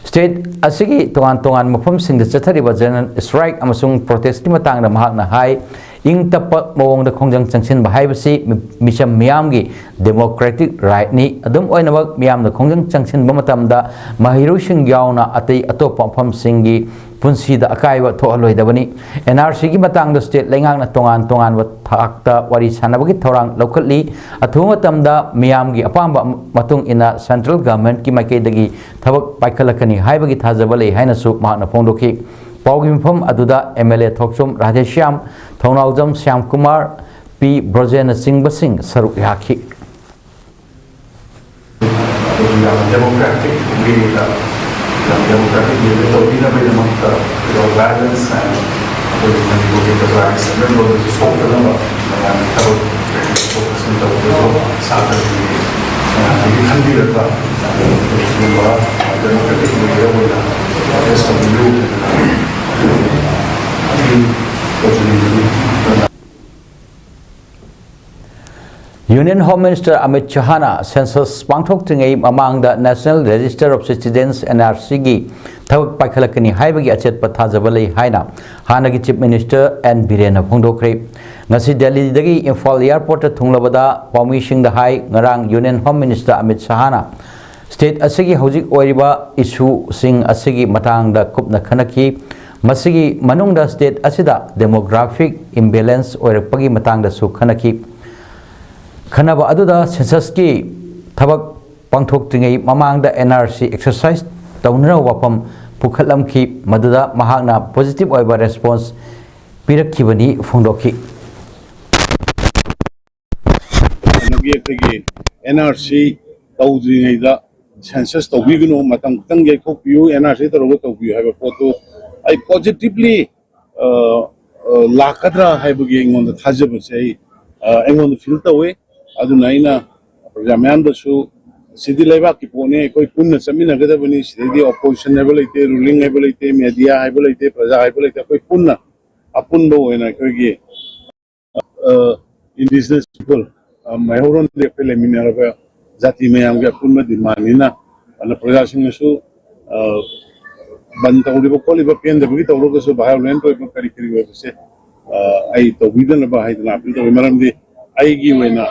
State ꯑꯁꯤꯒꯤ ꯇꯣꯉꯥꯟ ꯇꯣꯉꯥꯟꯕ ꯃꯐꯝꯁꯤꯡꯗ ꯆꯠꯊꯔꯤꯕ general strike ꯑꯃꯁꯨꯡ protestꯀꯤ ꯃꯇꯥꯡꯗ ꯃꯍꯥꯛꯅ ꯍꯥꯏ, ꯏꯪ ꯇꯞꯄ ꯃꯑꯣꯡꯗ ꯈꯣꯡꯖꯪ ꯆꯪꯁꯤꯟꯕ ꯍꯥꯏꯕꯁꯤ ꯃꯤ-, ꯃꯤꯆꯝ ꯃꯤꯌꯥꯝꯒꯤ democratic rightꯅꯤ꯫ ꯑꯗꯨꯝ ꯑꯣꯏꯅꯃꯛ, ꯃꯤꯌꯥꯝꯅ ꯈꯣꯡꯖꯪ ꯆꯪꯁꯤꯟꯕ ꯃꯇꯝꯗ ꯃꯍꯩꯔꯣꯏꯁꯤꯡ ꯌꯥꯎꯅ ꯑꯇꯩ ꯑꯇꯣꯞꯄ ꯃꯐꯝꯁꯤꯡꯒꯤ ꯄꯨꯟꯁꯤꯗ ꯑꯀꯥꯏꯕ ꯊꯣꯛꯍꯜꯂꯣꯏꯗꯕꯅꯤ꯫ N R Cꯒꯤ ꯃꯇꯥꯡꯗ state ꯂꯩꯉꯥꯛꯅ ꯇꯣꯉꯥꯟ ꯇꯣꯉꯥꯟꯕ ꯊꯥꯛꯇ ꯋꯥꯔꯤ ꯁꯥꯟꯅꯕꯒꯤ ꯊꯧꯔꯥꯡ ꯂꯧꯈꯠꯂꯤ꯫ ꯑꯊꯨꯕ ꯃꯇꯝꯗ ꯃꯤꯌꯥꯝꯒꯤ ꯑꯄꯥꯝꯕ ꯃꯇꯨꯡ ꯏꯟꯅ central governmentꯀꯤ ꯃꯥꯏꯀꯩꯗꯒꯤ ꯊꯕꯛ ꯄꯥꯏꯈꯠꯂꯛꯀꯅꯤ ꯍꯥꯏꯕꯒꯤ ꯊꯥꯖꯕ ꯂꯩ ꯍꯥꯏꯅꯁꯨ ꯃꯍꯥꯛꯅ ꯐꯣꯡꯗꯣꯛꯈꯤ꯫ ꯄꯥꯎꯒꯤ ꯃꯤꯐꯝ ꯑꯗꯨꯗ M L A ꯊꯣꯛꯆꯣꯝ ꯔꯥꯙꯦꯁ꯭ꯌꯥꯝ, ꯊꯧꯅꯥꯎꯖꯝ ꯁ꯭ꯌꯥꯝꯀꯨꯃꯥꯔ, ꯄꯤ ꯕ꯭ꯔꯣꯖꯦꯟꯅꯆꯤꯡꯕꯁꯤꯡ ꯁꯔꯨꯛ ꯌꯥꯈꯤ꯫ ꯌꯥꯝ ꯗꯦꯃꯣꯀ꯭ꯔꯦꯇꯤꯛ ꯋꯦꯗ, ꯌꯥꯝ ꯗꯦꯃꯣꯀ꯭ꯔꯦꯇꯤꯛ ꯋꯦꯗ ꯇꯧꯕꯤꯅꯕꯒꯤꯗꯃꯛꯇ, ꯋꯦꯜ ꯕꯦꯂꯦꯟꯁ ꯑꯦꯟ ꯑꯩꯈꯣꯏꯒꯤ ꯃꯅꯤꯄꯨꯔꯒꯤ ꯄ꯭ꯔꯖꯥꯒꯤ ꯁꯦꯟꯃꯤꯠꯂꯣꯟꯗꯁꯨ ꯁꯣꯛꯇꯅꯕ ꯃꯌꯥꯝꯒꯤ ꯊꯕꯛ ꯆꯠꯊꯣꯛ ꯆꯠꯁꯤꯟ ꯇꯧꯕꯗꯁꯨ ꯁꯥꯇ꯭ꯔꯁꯤꯡꯒꯤ ꯃꯌꯥꯝꯗꯒꯤ ꯈꯟꯕꯤꯔꯒ ꯑꯗꯨꯒꯨꯝꯕ ꯗꯦꯃꯣꯀ꯭ꯔꯦꯇꯤꯛ ꯋꯦꯗ ꯑꯣꯏꯅ ꯑꯦꯗ꯭ꯔꯦꯁ ꯇꯧꯕꯤꯌꯨ ꯍꯥꯏꯗꯅ ꯑꯩ ꯇꯧꯖꯅꯤꯡꯕꯅꯤ꯫ Union Home Minister Amit Shahꯅ census ꯄꯥꯡꯊꯣꯛꯇ꯭ꯔꯤꯉꯩ ꯃꯃꯥꯡꯗ National Register of Citizens, NRCꯒꯤ ꯊꯕꯛ ꯄꯥꯏꯈꯠꯂꯛꯀꯅꯤ ꯍꯥꯏꯕꯒꯤ ꯑꯆꯦꯠꯄ ꯊꯥꯖꯕ ꯂꯩ ꯍꯥꯏꯅ ꯍꯥꯟꯅꯒꯤ Chief Minister ꯑꯦꯟ ꯕꯤꯔꯦꯟꯅ ꯐꯣꯡꯗꯣꯛꯈ꯭ꯔꯦ꯫ ꯉꯁꯤ ꯗꯦꯜꯂꯤꯗꯒꯤ ꯏꯝꯐꯥꯜ airportꯇ ꯊꯨꯡꯂꯕꯗ ꯄꯥꯎꯃꯤꯁꯤꯡꯗ ꯍꯥꯏ, ꯉꯔꯥꯡ Union Home Minister Amit Shahꯅ state ꯑꯁꯤꯒꯤ ꯍꯧꯖꯤꯛ ꯑꯣꯏꯔꯤꯕ issueꯁꯤꯡ ꯑꯁꯤꯒꯤ ꯃꯇꯥꯡꯗ ꯀꯨꯞꯅ ꯈꯟꯅꯈꯤ꯫ ꯃꯁꯤꯒꯤ ꯃꯅꯨꯡꯗ state ꯑꯁꯤꯗ demographic imbalance ꯑꯣꯏꯔꯛꯄꯒꯤ ꯃꯇꯥꯡꯗꯁꯨ ꯈꯟꯅꯈꯤ꯫ ꯈꯟꯅꯕ ꯑꯗꯨꯗ censusꯀꯤ ꯊꯕꯛ ꯄꯥꯡꯊꯣꯛꯇ꯭ꯔꯤꯉꯩ ꯃꯃꯥꯡꯗ NRC exercise ꯇꯧꯅꯅꯕ ꯋꯥꯐꯝ ꯄꯨꯈꯠꯂꯝꯈꯤ, ꯃꯗꯨꯗ ꯃꯍꯥꯛꯅ positive ꯑꯣꯏꯕ response ꯄꯤꯔꯛꯈꯤꯕꯅꯤ ꯐꯣꯡꯗꯣꯛꯈꯤ꯫ ꯀꯩꯅꯣꯒꯤ ꯑꯩꯈꯣꯏꯒꯤ NRC ꯇꯧꯗ꯭ꯔꯤꯉꯩꯗ census ꯇꯧꯕꯤꯒꯅꯨ, ꯃꯇꯝ ꯈꯤꯇꯪ ꯌꯩꯊꯣꯛꯄꯤꯌꯨ, NRC ꯇꯧꯔꯒ ꯇꯧꯕꯤꯌꯨ ꯍꯥꯏꯕ ꯄꯣꯠꯇꯨ ꯑꯩ positively, ꯑ, ꯑ, ꯂꯥꯛꯀꯗ꯭ꯔꯥ ꯍꯥꯏꯕꯒꯤ ꯑꯩꯉꯣꯟꯗ ꯊꯥꯖꯕꯁꯦ ꯑꯩ, ꯑ, ꯑꯩꯉꯣꯟꯗ feel ꯇꯧꯋꯤ꯫ ꯑꯗꯨꯅ ꯑꯩꯅ ꯄ꯭ꯔꯖꯥ ꯃꯌꯥꯝꯗꯁꯨ, ꯁꯤꯗꯤ ꯂꯩꯕꯥꯛꯀꯤ ꯄꯣꯠꯅꯤ, ꯑꯩꯈꯣꯏ ꯄꯨꯟꯅ ꯆꯠꯃꯤꯟꯅꯒꯗꯕꯅꯤ꯫ ꯁꯤꯗꯩꯗꯤ opposition ꯍꯥꯏꯕ ꯂꯩꯇꯦ, ruling ꯍꯥꯏꯕ ꯂꯩꯇꯦ, media ꯍꯥꯏꯕ ꯂꯩꯇꯦ, ꯄ꯭ꯔꯖꯥ ꯍꯥꯏꯕ ꯂꯩꯇꯦ꯫ ꯑꯩꯈꯣꯏ ꯄꯨꯟꯅ ꯑꯄꯨꯟꯕ ꯑꯣꯏꯅ ꯑꯩꯈꯣꯏꯒꯤ, ꯑ, indigenous people, ꯑ, ꯃꯩꯍꯧꯔꯣꯟꯗꯤ ꯑꯩꯈꯣꯏ ꯂꯩꯃꯤꯟꯅꯔꯕ ꯖꯥꯇꯤ ꯃꯌꯥꯝꯒꯤ ꯑꯄꯨꯟꯕ demandꯅꯤꯅ, ꯑꯗꯨꯅ ꯄ꯭ꯔꯖꯥꯁꯤꯡꯅꯁꯨ, ꯑ, ꯕꯟ ꯇꯧꯔꯤꯕ ꯈꯣꯠꯂꯤꯕ ꯄꯦꯟꯗꯕꯒꯤ ꯇꯧꯔꯒꯁꯨ violent ꯑꯣꯏꯕ ꯀꯔꯤ ꯀꯔꯤ ꯑꯣꯏꯕꯁꯦ, ꯑ, ꯑꯩ ꯇꯧꯕꯤꯗꯅꯕ ꯍꯥꯏꯗꯅ appeal ꯇꯧꯏ꯫ ꯃꯔꯝꯗꯤ ꯑꯩꯒꯤ ꯑꯣꯏꯅ,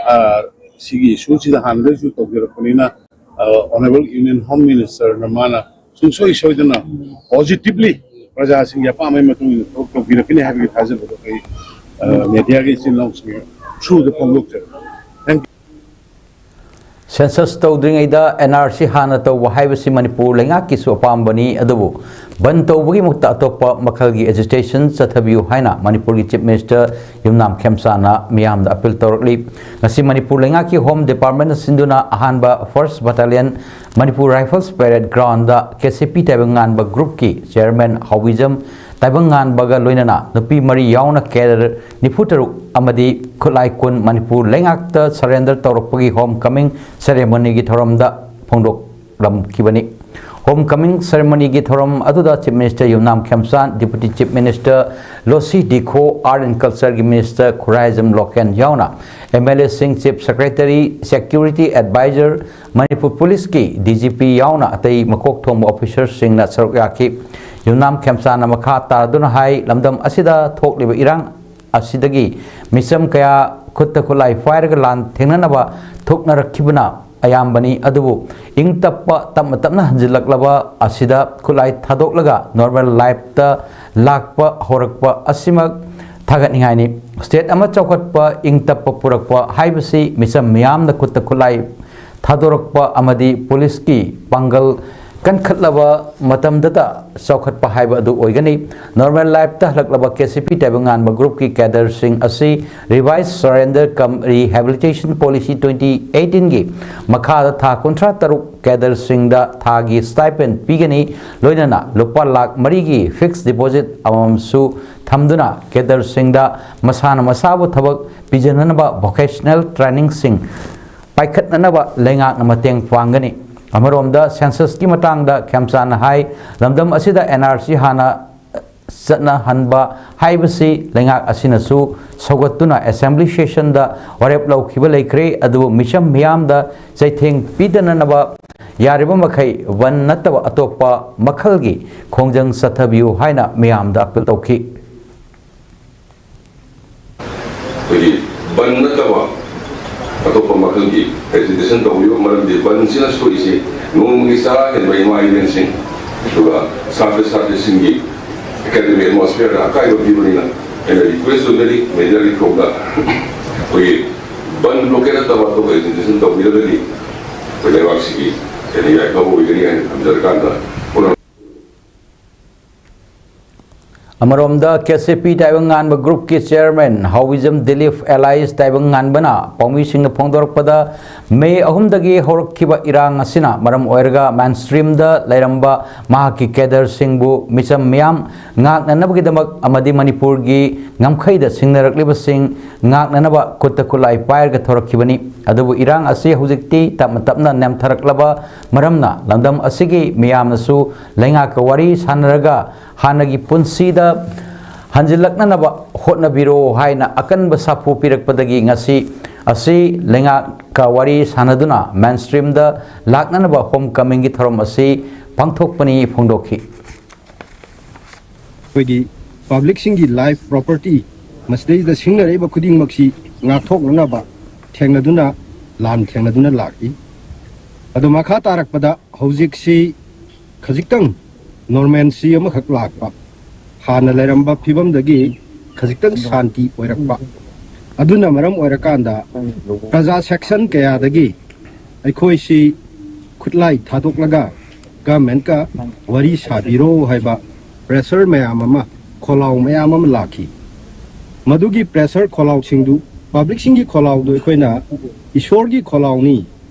ꯑ, ꯁꯤꯒꯤ issueꯁꯤꯗ ꯍꯥꯟꯅꯗꯒꯤꯁꯨ ꯇꯧꯖꯔꯛꯄꯅꯤꯅ, ꯑ, Honourable Union Home Ministerꯅ ꯃꯥꯅ ꯁꯨꯡꯁꯣꯏ ꯁꯣꯏꯗꯅ positively ꯄ꯭ꯔꯖꯥꯁꯤꯡꯒꯤ ꯑꯄꯥꯝꯕꯒꯤ ꯃꯇꯨꯡ ꯏꯟꯅ ꯊꯕꯛ ꯇꯧꯕꯤꯔꯛꯀꯅꯤ ꯍꯥꯏꯕꯒꯤ ꯊꯥꯖꯕꯗꯣ ꯑꯩ, ꯑ, mediaꯒꯤ ꯏꯆꯤꯜ ꯏꯅꯥꯎꯁꯤꯡ throughꯗ ꯐꯣꯡꯗꯣꯛꯆꯔꯤ꯫ Thank you꯫ Census ꯇꯧꯗ꯭ꯔꯤꯉꯩꯗ N R C ꯍꯥꯟꯅ ꯇꯧꯕ ꯍꯥꯏꯕꯁꯤ ꯃꯅꯤꯄꯨꯔ ꯂꯩꯉꯥꯛꯀꯤꯁꯨ ꯑꯄꯥꯝꯕꯅꯤ, ꯑꯗꯨꯕꯨ ꯕꯟ ꯇꯧꯕꯒꯤ ꯃꯍꯨꯠꯇ ꯑꯇꯣꯞꯄ ꯃꯈꯜꯒꯤ agitation ꯆꯠꯊꯕꯤꯌꯨ ꯍꯥꯏꯅ ꯃꯅꯤꯄꯨꯔꯒꯤ Chief Minister ꯌꯨꯝꯅꯥꯝ ꯈꯦꯝꯆꯥꯅ ꯃꯤꯌꯥꯝꯗ appeal ꯇꯧꯔꯛꯂꯤ꯫ ꯉꯁꯤ ꯃꯅꯤꯄꯨꯔ ꯂꯩꯉꯥꯛꯀꯤ Home Department ꯁꯤꯟꯗꯨꯅ ꯑꯍꯥꯟꯕ First Battalion Manipur Rifles Parade Ground ꯗ K C P ꯇꯥꯏꯕꯪꯉꯥꯟꯕ group ꯀꯤ Chairman ꯍꯥꯎꯕꯤꯖꯝ ꯇꯥꯏꯕꯪꯉꯥꯟꯕꯒ ꯂꯣꯏꯅꯅ ꯅꯨꯄꯤ ꯃꯔꯤ ꯌꯥꯎꯅ cadre ꯅꯤꯐꯨ ꯇꯔꯨꯛ ꯑꯃꯗꯤ ꯈꯨꯠꯂꯥꯏ ꯀꯨꯟ ꯃꯅꯤꯄꯨꯔ ꯂꯩꯉꯥꯛꯇ surrender ꯇꯧꯔꯛꯄꯒꯤ home coming ceremony ꯒꯤ ꯊꯧꯔꯝꯗ ꯐꯣꯡꯗꯣꯛꯂꯝꯈꯤꯕꯅꯤ꯫ Home coming ceremony ꯒꯤ ꯊꯧꯔꯝ ꯑꯗꯨꯗ Chief Minister Yumnam Khemchand, Deputy Chief Minister Losii Dikho, Art and Culture ꯒꯤ Minister ꯈꯨꯔꯥꯏꯖꯝ ꯂꯣꯀꯦꯟ ꯌꯥꯎꯅ M L A ꯁꯤꯡ, Chief Secretary, Security Advisor, Manipur ꯄꯨꯂꯤꯁꯀꯤ D G P ꯌꯥꯎꯅ ꯑꯇꯩ ꯃꯀꯣꯛ ꯊꯣꯡꯕ officer ꯁꯤꯡꯅ ꯁꯔꯨꯛ ꯌꯥꯈꯤ꯫ ꯌꯨꯝꯅꯥꯝ ꯈꯦꯝꯆꯥꯟꯅ ꯃꯈꯥ ꯇꯥꯗꯨꯅ ꯍꯥꯏ, ꯂꯝꯗꯝ ꯑꯁꯤꯗ ꯊꯣꯛꯂꯤꯕ ꯏꯔꯥꯡ ꯑꯁꯤꯗꯒꯤ ꯃꯤꯆꯝ ꯀꯌꯥ ꯈꯨꯠꯇ ꯈꯨꯠꯂꯥꯏ ꯄꯥꯏꯔꯒ ꯂꯥꯟ ꯊꯦꯡꯅꯅꯕ ꯊꯣꯛꯅꯔꯛꯈꯤꯕꯅ ꯑꯌꯥꯝꯕꯅꯤ, ꯑꯗꯨꯕꯨ ꯏꯪ ꯇꯞꯄ, ꯇꯞꯅ ꯇꯞꯅ ꯍꯟꯖꯤꯜꯂꯛꯂꯕ ꯑꯁꯤꯗ ꯈꯨꯠꯂꯥꯏ ꯊꯥꯗꯣꯛꯂꯒ normal life ꯇ ꯂꯥꯛꯄ ꯍꯧꯔꯛꯄ ꯑꯁꯤꯃꯛ ꯊꯥꯒꯠꯅꯤꯡꯉꯥꯏꯅꯤ꯫ State ꯑꯃ ꯆꯥꯎꯈꯠꯄ, ꯏꯪ ꯇꯞꯄ ꯄꯨꯔꯛꯄ ꯍꯥꯏꯕꯁꯤ ꯃꯤꯆꯝ ꯃꯤꯌꯥꯝꯅ ꯈꯨꯠꯇ ꯈꯨꯠꯂꯥꯏ ꯊꯥꯗꯣꯔꯛꯄ ꯑꯃꯗꯤ ꯄꯨꯂꯤꯁꯀꯤ ꯄꯥꯡꯒꯜ ꯀꯟꯈꯠꯂꯕ ꯃꯇꯝꯗꯇ ꯆꯥꯎꯈꯠꯄ ꯍꯥꯏꯕ ꯑꯗꯨ ꯑꯣꯏꯒꯅꯤ꯫ Normal life ꯇ ꯍꯜꯂꯛꯂꯕ K C P ꯇꯥꯏꯕꯪꯉꯥꯟꯕ group ꯀꯤ cadre ꯁꯤꯡ ꯑꯁꯤ Revised Surrender cum Rehabilitation Policy twenty eighteen ꯒꯤ ꯃꯈꯥꯗ ꯊꯥ ꯀꯨꯟꯊ꯭ꯔꯥ ꯇꯔꯨꯛ cadre ꯁꯤꯡꯗ ꯊꯥꯒꯤ stipend ꯄꯤꯒꯅꯤ, ꯂꯣꯏꯅꯅ ꯂꯨꯄꯥ ꯂꯥꯈ ꯃꯔꯤꯒꯤ fixed deposit ꯑꯃꯃꯝꯁꯨ ꯊꯝꯗꯨꯅ cadre ꯁꯤꯡꯗ ꯃꯁꯥꯅ ꯃꯁꯥꯕꯨ ꯊꯕꯛ ꯄꯤꯖꯅꯅꯕ vocational training ꯁꯤꯡ ꯄꯥꯏꯈꯠꯅꯅꯕ ꯂꯩꯉꯥꯛꯅ ꯃꯇꯦꯡ ꯄꯥꯡꯒꯅꯤ꯫ ꯑꯃꯔꯣꯝꯗ census ꯀꯤ ꯃꯇꯥꯡꯗ ꯈꯦꯝꯆꯥꯟꯅ ꯍꯥꯏ, ꯂꯝꯗꯝ ꯑꯁꯤꯗ N R C ꯍꯥꯟꯅ ꯆꯠꯅꯍꯟꯕ ꯍꯥꯏꯕꯁꯤ ꯂꯩꯉꯥꯛ ꯑꯁꯤꯅꯁꯨ ꯁꯧꯒꯠꯇꯨꯅ Assembly session ꯗ ꯋꯥꯔꯦꯞ ꯂꯧꯈꯤꯕ ꯂꯩꯈ꯭ꯔꯦ, ꯑꯗꯨꯕꯨ ꯃꯤꯆꯝ ꯃꯤꯌꯥꯝꯗ ꯆꯩꯊꯦꯡ ꯄꯤꯗꯅꯅꯕ ꯌꯥꯔꯤꯕ ꯃꯈꯩ ꯕꯟ ꯅꯠꯇꯕ ꯑꯇꯣꯞꯄ ꯃꯈꯜꯒꯤ ꯈꯣꯡꯖꯪ ꯆꯠꯊꯕꯤꯌꯨ ꯍꯥꯏꯅ ꯃꯤꯌꯥꯝꯗ appeal ꯇꯧꯈꯤ꯫ ꯑꯩꯈꯣꯏꯒꯤ ꯕꯟ ꯅꯠꯇꯕ ꯑꯇꯣꯞꯄ ꯃꯈꯜꯒꯤ agitation ꯇꯧꯕꯤꯌꯨ, ꯃꯔꯝꯗꯤ ꯕꯟꯁꯤꯅ ꯁꯣꯛꯏꯁꯤ ꯅꯣꯡꯃꯒꯤ ꯆꯔꯥ ꯍꯦꯟꯕ ꯏꯃꯥ ꯏꯕꯦꯟꯁꯤꯡ, ꯑꯗꯨꯒ ꯁꯥꯇ꯭ꯔ ꯁꯥꯇ꯭ꯔꯤꯁꯤꯡꯒꯤ academic atmosphere ꯗ ꯑꯀꯥꯏꯕ ꯄꯤꯕꯅꯤꯅ ꯑꯩꯅ request ꯇꯧꯖꯔꯤ, ꯃꯦꯅꯦꯖꯔꯒꯤ ꯊꯣꯡꯗ ꯑꯩꯈꯣꯏꯒꯤ ꯕꯟ ꯕ꯭ꯂꯣꯀꯦꯠ ꯅꯠꯇꯕ ꯑꯇꯣꯞꯄ ꯑꯦꯖꯤꯇꯦꯁꯟ ꯇꯧꯕꯤꯔꯒꯗꯤ ꯑꯩꯈꯣꯏ ꯂꯩꯕꯥꯛꯁꯤꯒꯤ ꯍꯦꯟꯅ ꯌꯥꯏꯐꯕ ꯑꯣꯏꯒꯅꯤ ꯍꯥꯏꯅ ꯊꯝꯖꯔꯀꯥꯟꯗ ꯄꯨꯝꯅꯃꯛ ꯑꯃꯔꯣꯝꯗ, ꯀꯦ ꯁꯤ ꯄꯤ ꯇꯥꯏꯕꯪꯉꯥꯟꯕ ꯒ꯭ꯔꯨꯞꯀꯤ ꯆꯦꯌꯔꯃꯦꯟ ꯍꯥꯎꯋꯤꯖꯝ ꯗꯤꯂꯤꯞ ꯑꯦꯂꯥꯏꯁ ꯇꯥꯏꯕꯪꯉꯥꯟꯕꯅ ꯄꯥꯎꯃꯤꯁꯤꯡꯗ ꯐꯣꯡꯗꯣꯔꯛꯄꯗ, ꯃꯦ ꯑꯍꯨꯝꯗꯒꯤ ꯍꯧꯔꯛꯈꯤꯕ ꯏꯔꯥꯡ ꯑꯁꯤꯅ ꯃꯔꯝ ꯑꯣꯏꯔꯒ ꯃꯦꯟ ꯁ꯭ꯇ꯭ꯔꯤꯝꯗ ꯂꯩꯔꯝꯕ ꯃꯍꯥꯛꯀꯤ ꯀꯦꯗꯔꯁꯤꯡꯕꯨ ꯃꯤꯆꯝ ꯃꯤꯌꯥꯝ ꯉꯥꯛꯅꯅꯕꯒꯤꯗꯃꯛ ꯑꯃꯗꯤ ꯃꯅꯤꯄꯨꯔꯒꯤ ꯉꯝꯈꯩꯗ ꯁꯤꯡꯅꯔꯛꯂꯤꯕꯁꯤꯡ ꯉꯥꯛꯅꯅꯕ ꯈꯨꯠꯇ ꯈꯨꯠꯂꯥꯏ ꯄꯥꯏꯔꯒ ꯊꯣꯔꯛꯈꯤꯕꯅꯤ꯫ ꯑꯗꯨꯕꯨ ꯏꯔꯥꯡ ꯑꯁꯤ ꯍꯧꯖꯤꯛꯇꯤ ꯇꯞꯅ ꯇꯞꯅ ꯅꯦꯝꯊꯔꯛꯂꯕ ꯃꯔꯝꯅ ꯂꯝꯗꯝ ꯑꯁꯤꯒꯤ ꯃꯤꯌꯥꯝꯅꯁꯨ ꯂꯩꯉꯥꯛꯀ ꯋꯥꯔꯤ ꯁꯥꯟꯅꯔꯒ ꯍꯥꯟꯅꯒꯤ ꯄꯨꯟꯁꯤꯗ ꯍꯟꯖꯤꯜꯂꯛꯅꯅꯕ ꯍꯣꯠꯅꯕꯤꯔꯣ ꯍꯥꯏꯅ ꯑꯀꯟꯕ ꯁꯥꯐꯨ ꯄꯤꯔꯛꯄꯗꯒꯤ ꯉꯁꯤ ꯑꯁꯤ ꯂꯩꯉꯥꯛꯀ ꯋꯥꯔꯤ ꯁꯥꯟꯅꯗꯨꯅ ꯃꯦꯟ ꯁ꯭ꯇ꯭ꯔꯤꯝꯗ ꯂꯥꯛꯅꯅꯕ ꯍꯣꯝ ꯀꯃꯤꯡꯒꯤ ꯊꯧꯔꯝ ꯑꯁꯤ ꯄꯥꯡꯊꯣꯛꯄꯅꯤ ꯐꯣꯡꯗꯣꯛꯈꯤ꯫ ꯑꯩꯈꯣꯏꯒꯤ ꯄꯕ꯭ꯂꯤꯛꯁꯤꯡꯒꯤ ꯂꯥꯏꯐ ꯄ꯭ꯔꯣꯄꯔꯇꯤ ꯃꯁꯤꯗꯩꯁꯤꯗ ꯁꯤꯡꯅꯔꯛꯏꯕ ꯈꯨꯗꯤꯡꯃꯛꯁꯤ ꯉꯥꯛꯊꯣꯛꯅꯅꯕ ꯊꯦꯡꯅꯗꯨꯅ ꯂꯥꯟ ꯊꯦꯡꯅꯗꯨꯅ ꯂꯥꯛꯏ꯫ ꯑꯗꯣ ꯃꯈꯥ ꯇꯥꯔꯛꯄꯗ ꯍꯧꯖꯤꯛꯁꯤ ꯈꯖꯤꯛꯇꯪ ꯅꯣꯔꯃꯦꯟꯁꯤ ꯑꯃꯈꯛ ꯂꯥꯛꯄ, ꯍꯥꯟꯅ ꯂꯩꯔꯝꯕ ꯐꯤꯕꯝꯗꯒꯤ ꯈꯖꯤꯛꯇꯪ ꯁꯥꯟꯇꯤ ꯑꯣꯏꯔꯛꯄ, ꯑꯗꯨꯅ ꯃꯔꯝ ꯑꯣꯏꯔꯀꯥꯟꯗ ꯄ꯭ꯔꯖꯥ ꯁꯦꯛꯁꯟ ꯀꯌꯥꯗꯒꯤ ꯑꯩꯈꯣꯏꯁꯤ ꯈꯨꯠꯂꯥꯏ ꯊꯥꯗꯣꯛꯂꯒ ꯒꯃꯦꯟꯀ ꯋꯥꯔꯤ ꯁꯥꯕꯤꯔꯣ ꯍꯥꯏꯕ ꯄ꯭ꯔꯦꯁꯔ ꯃꯌꯥꯝ ꯑꯃ, ꯈꯣꯜꯂꯥꯎ ꯃꯌꯥꯝ ꯑꯃ ꯂꯥꯛꯈꯤ꯫ ꯃꯗꯨꯒꯤ ꯄ꯭ꯔꯦꯁꯔ ꯈꯣꯜꯂꯥꯎꯁꯤꯡꯗꯨ, ꯄꯕ꯭ꯂꯤꯛꯁꯤꯡꯒꯤ ꯈꯣꯜꯂꯥꯎꯗꯨ ꯑꯩꯈꯣꯏꯅ ꯏꯁꯣꯔꯒꯤ ꯈꯣꯜꯂꯥꯎꯅꯤ,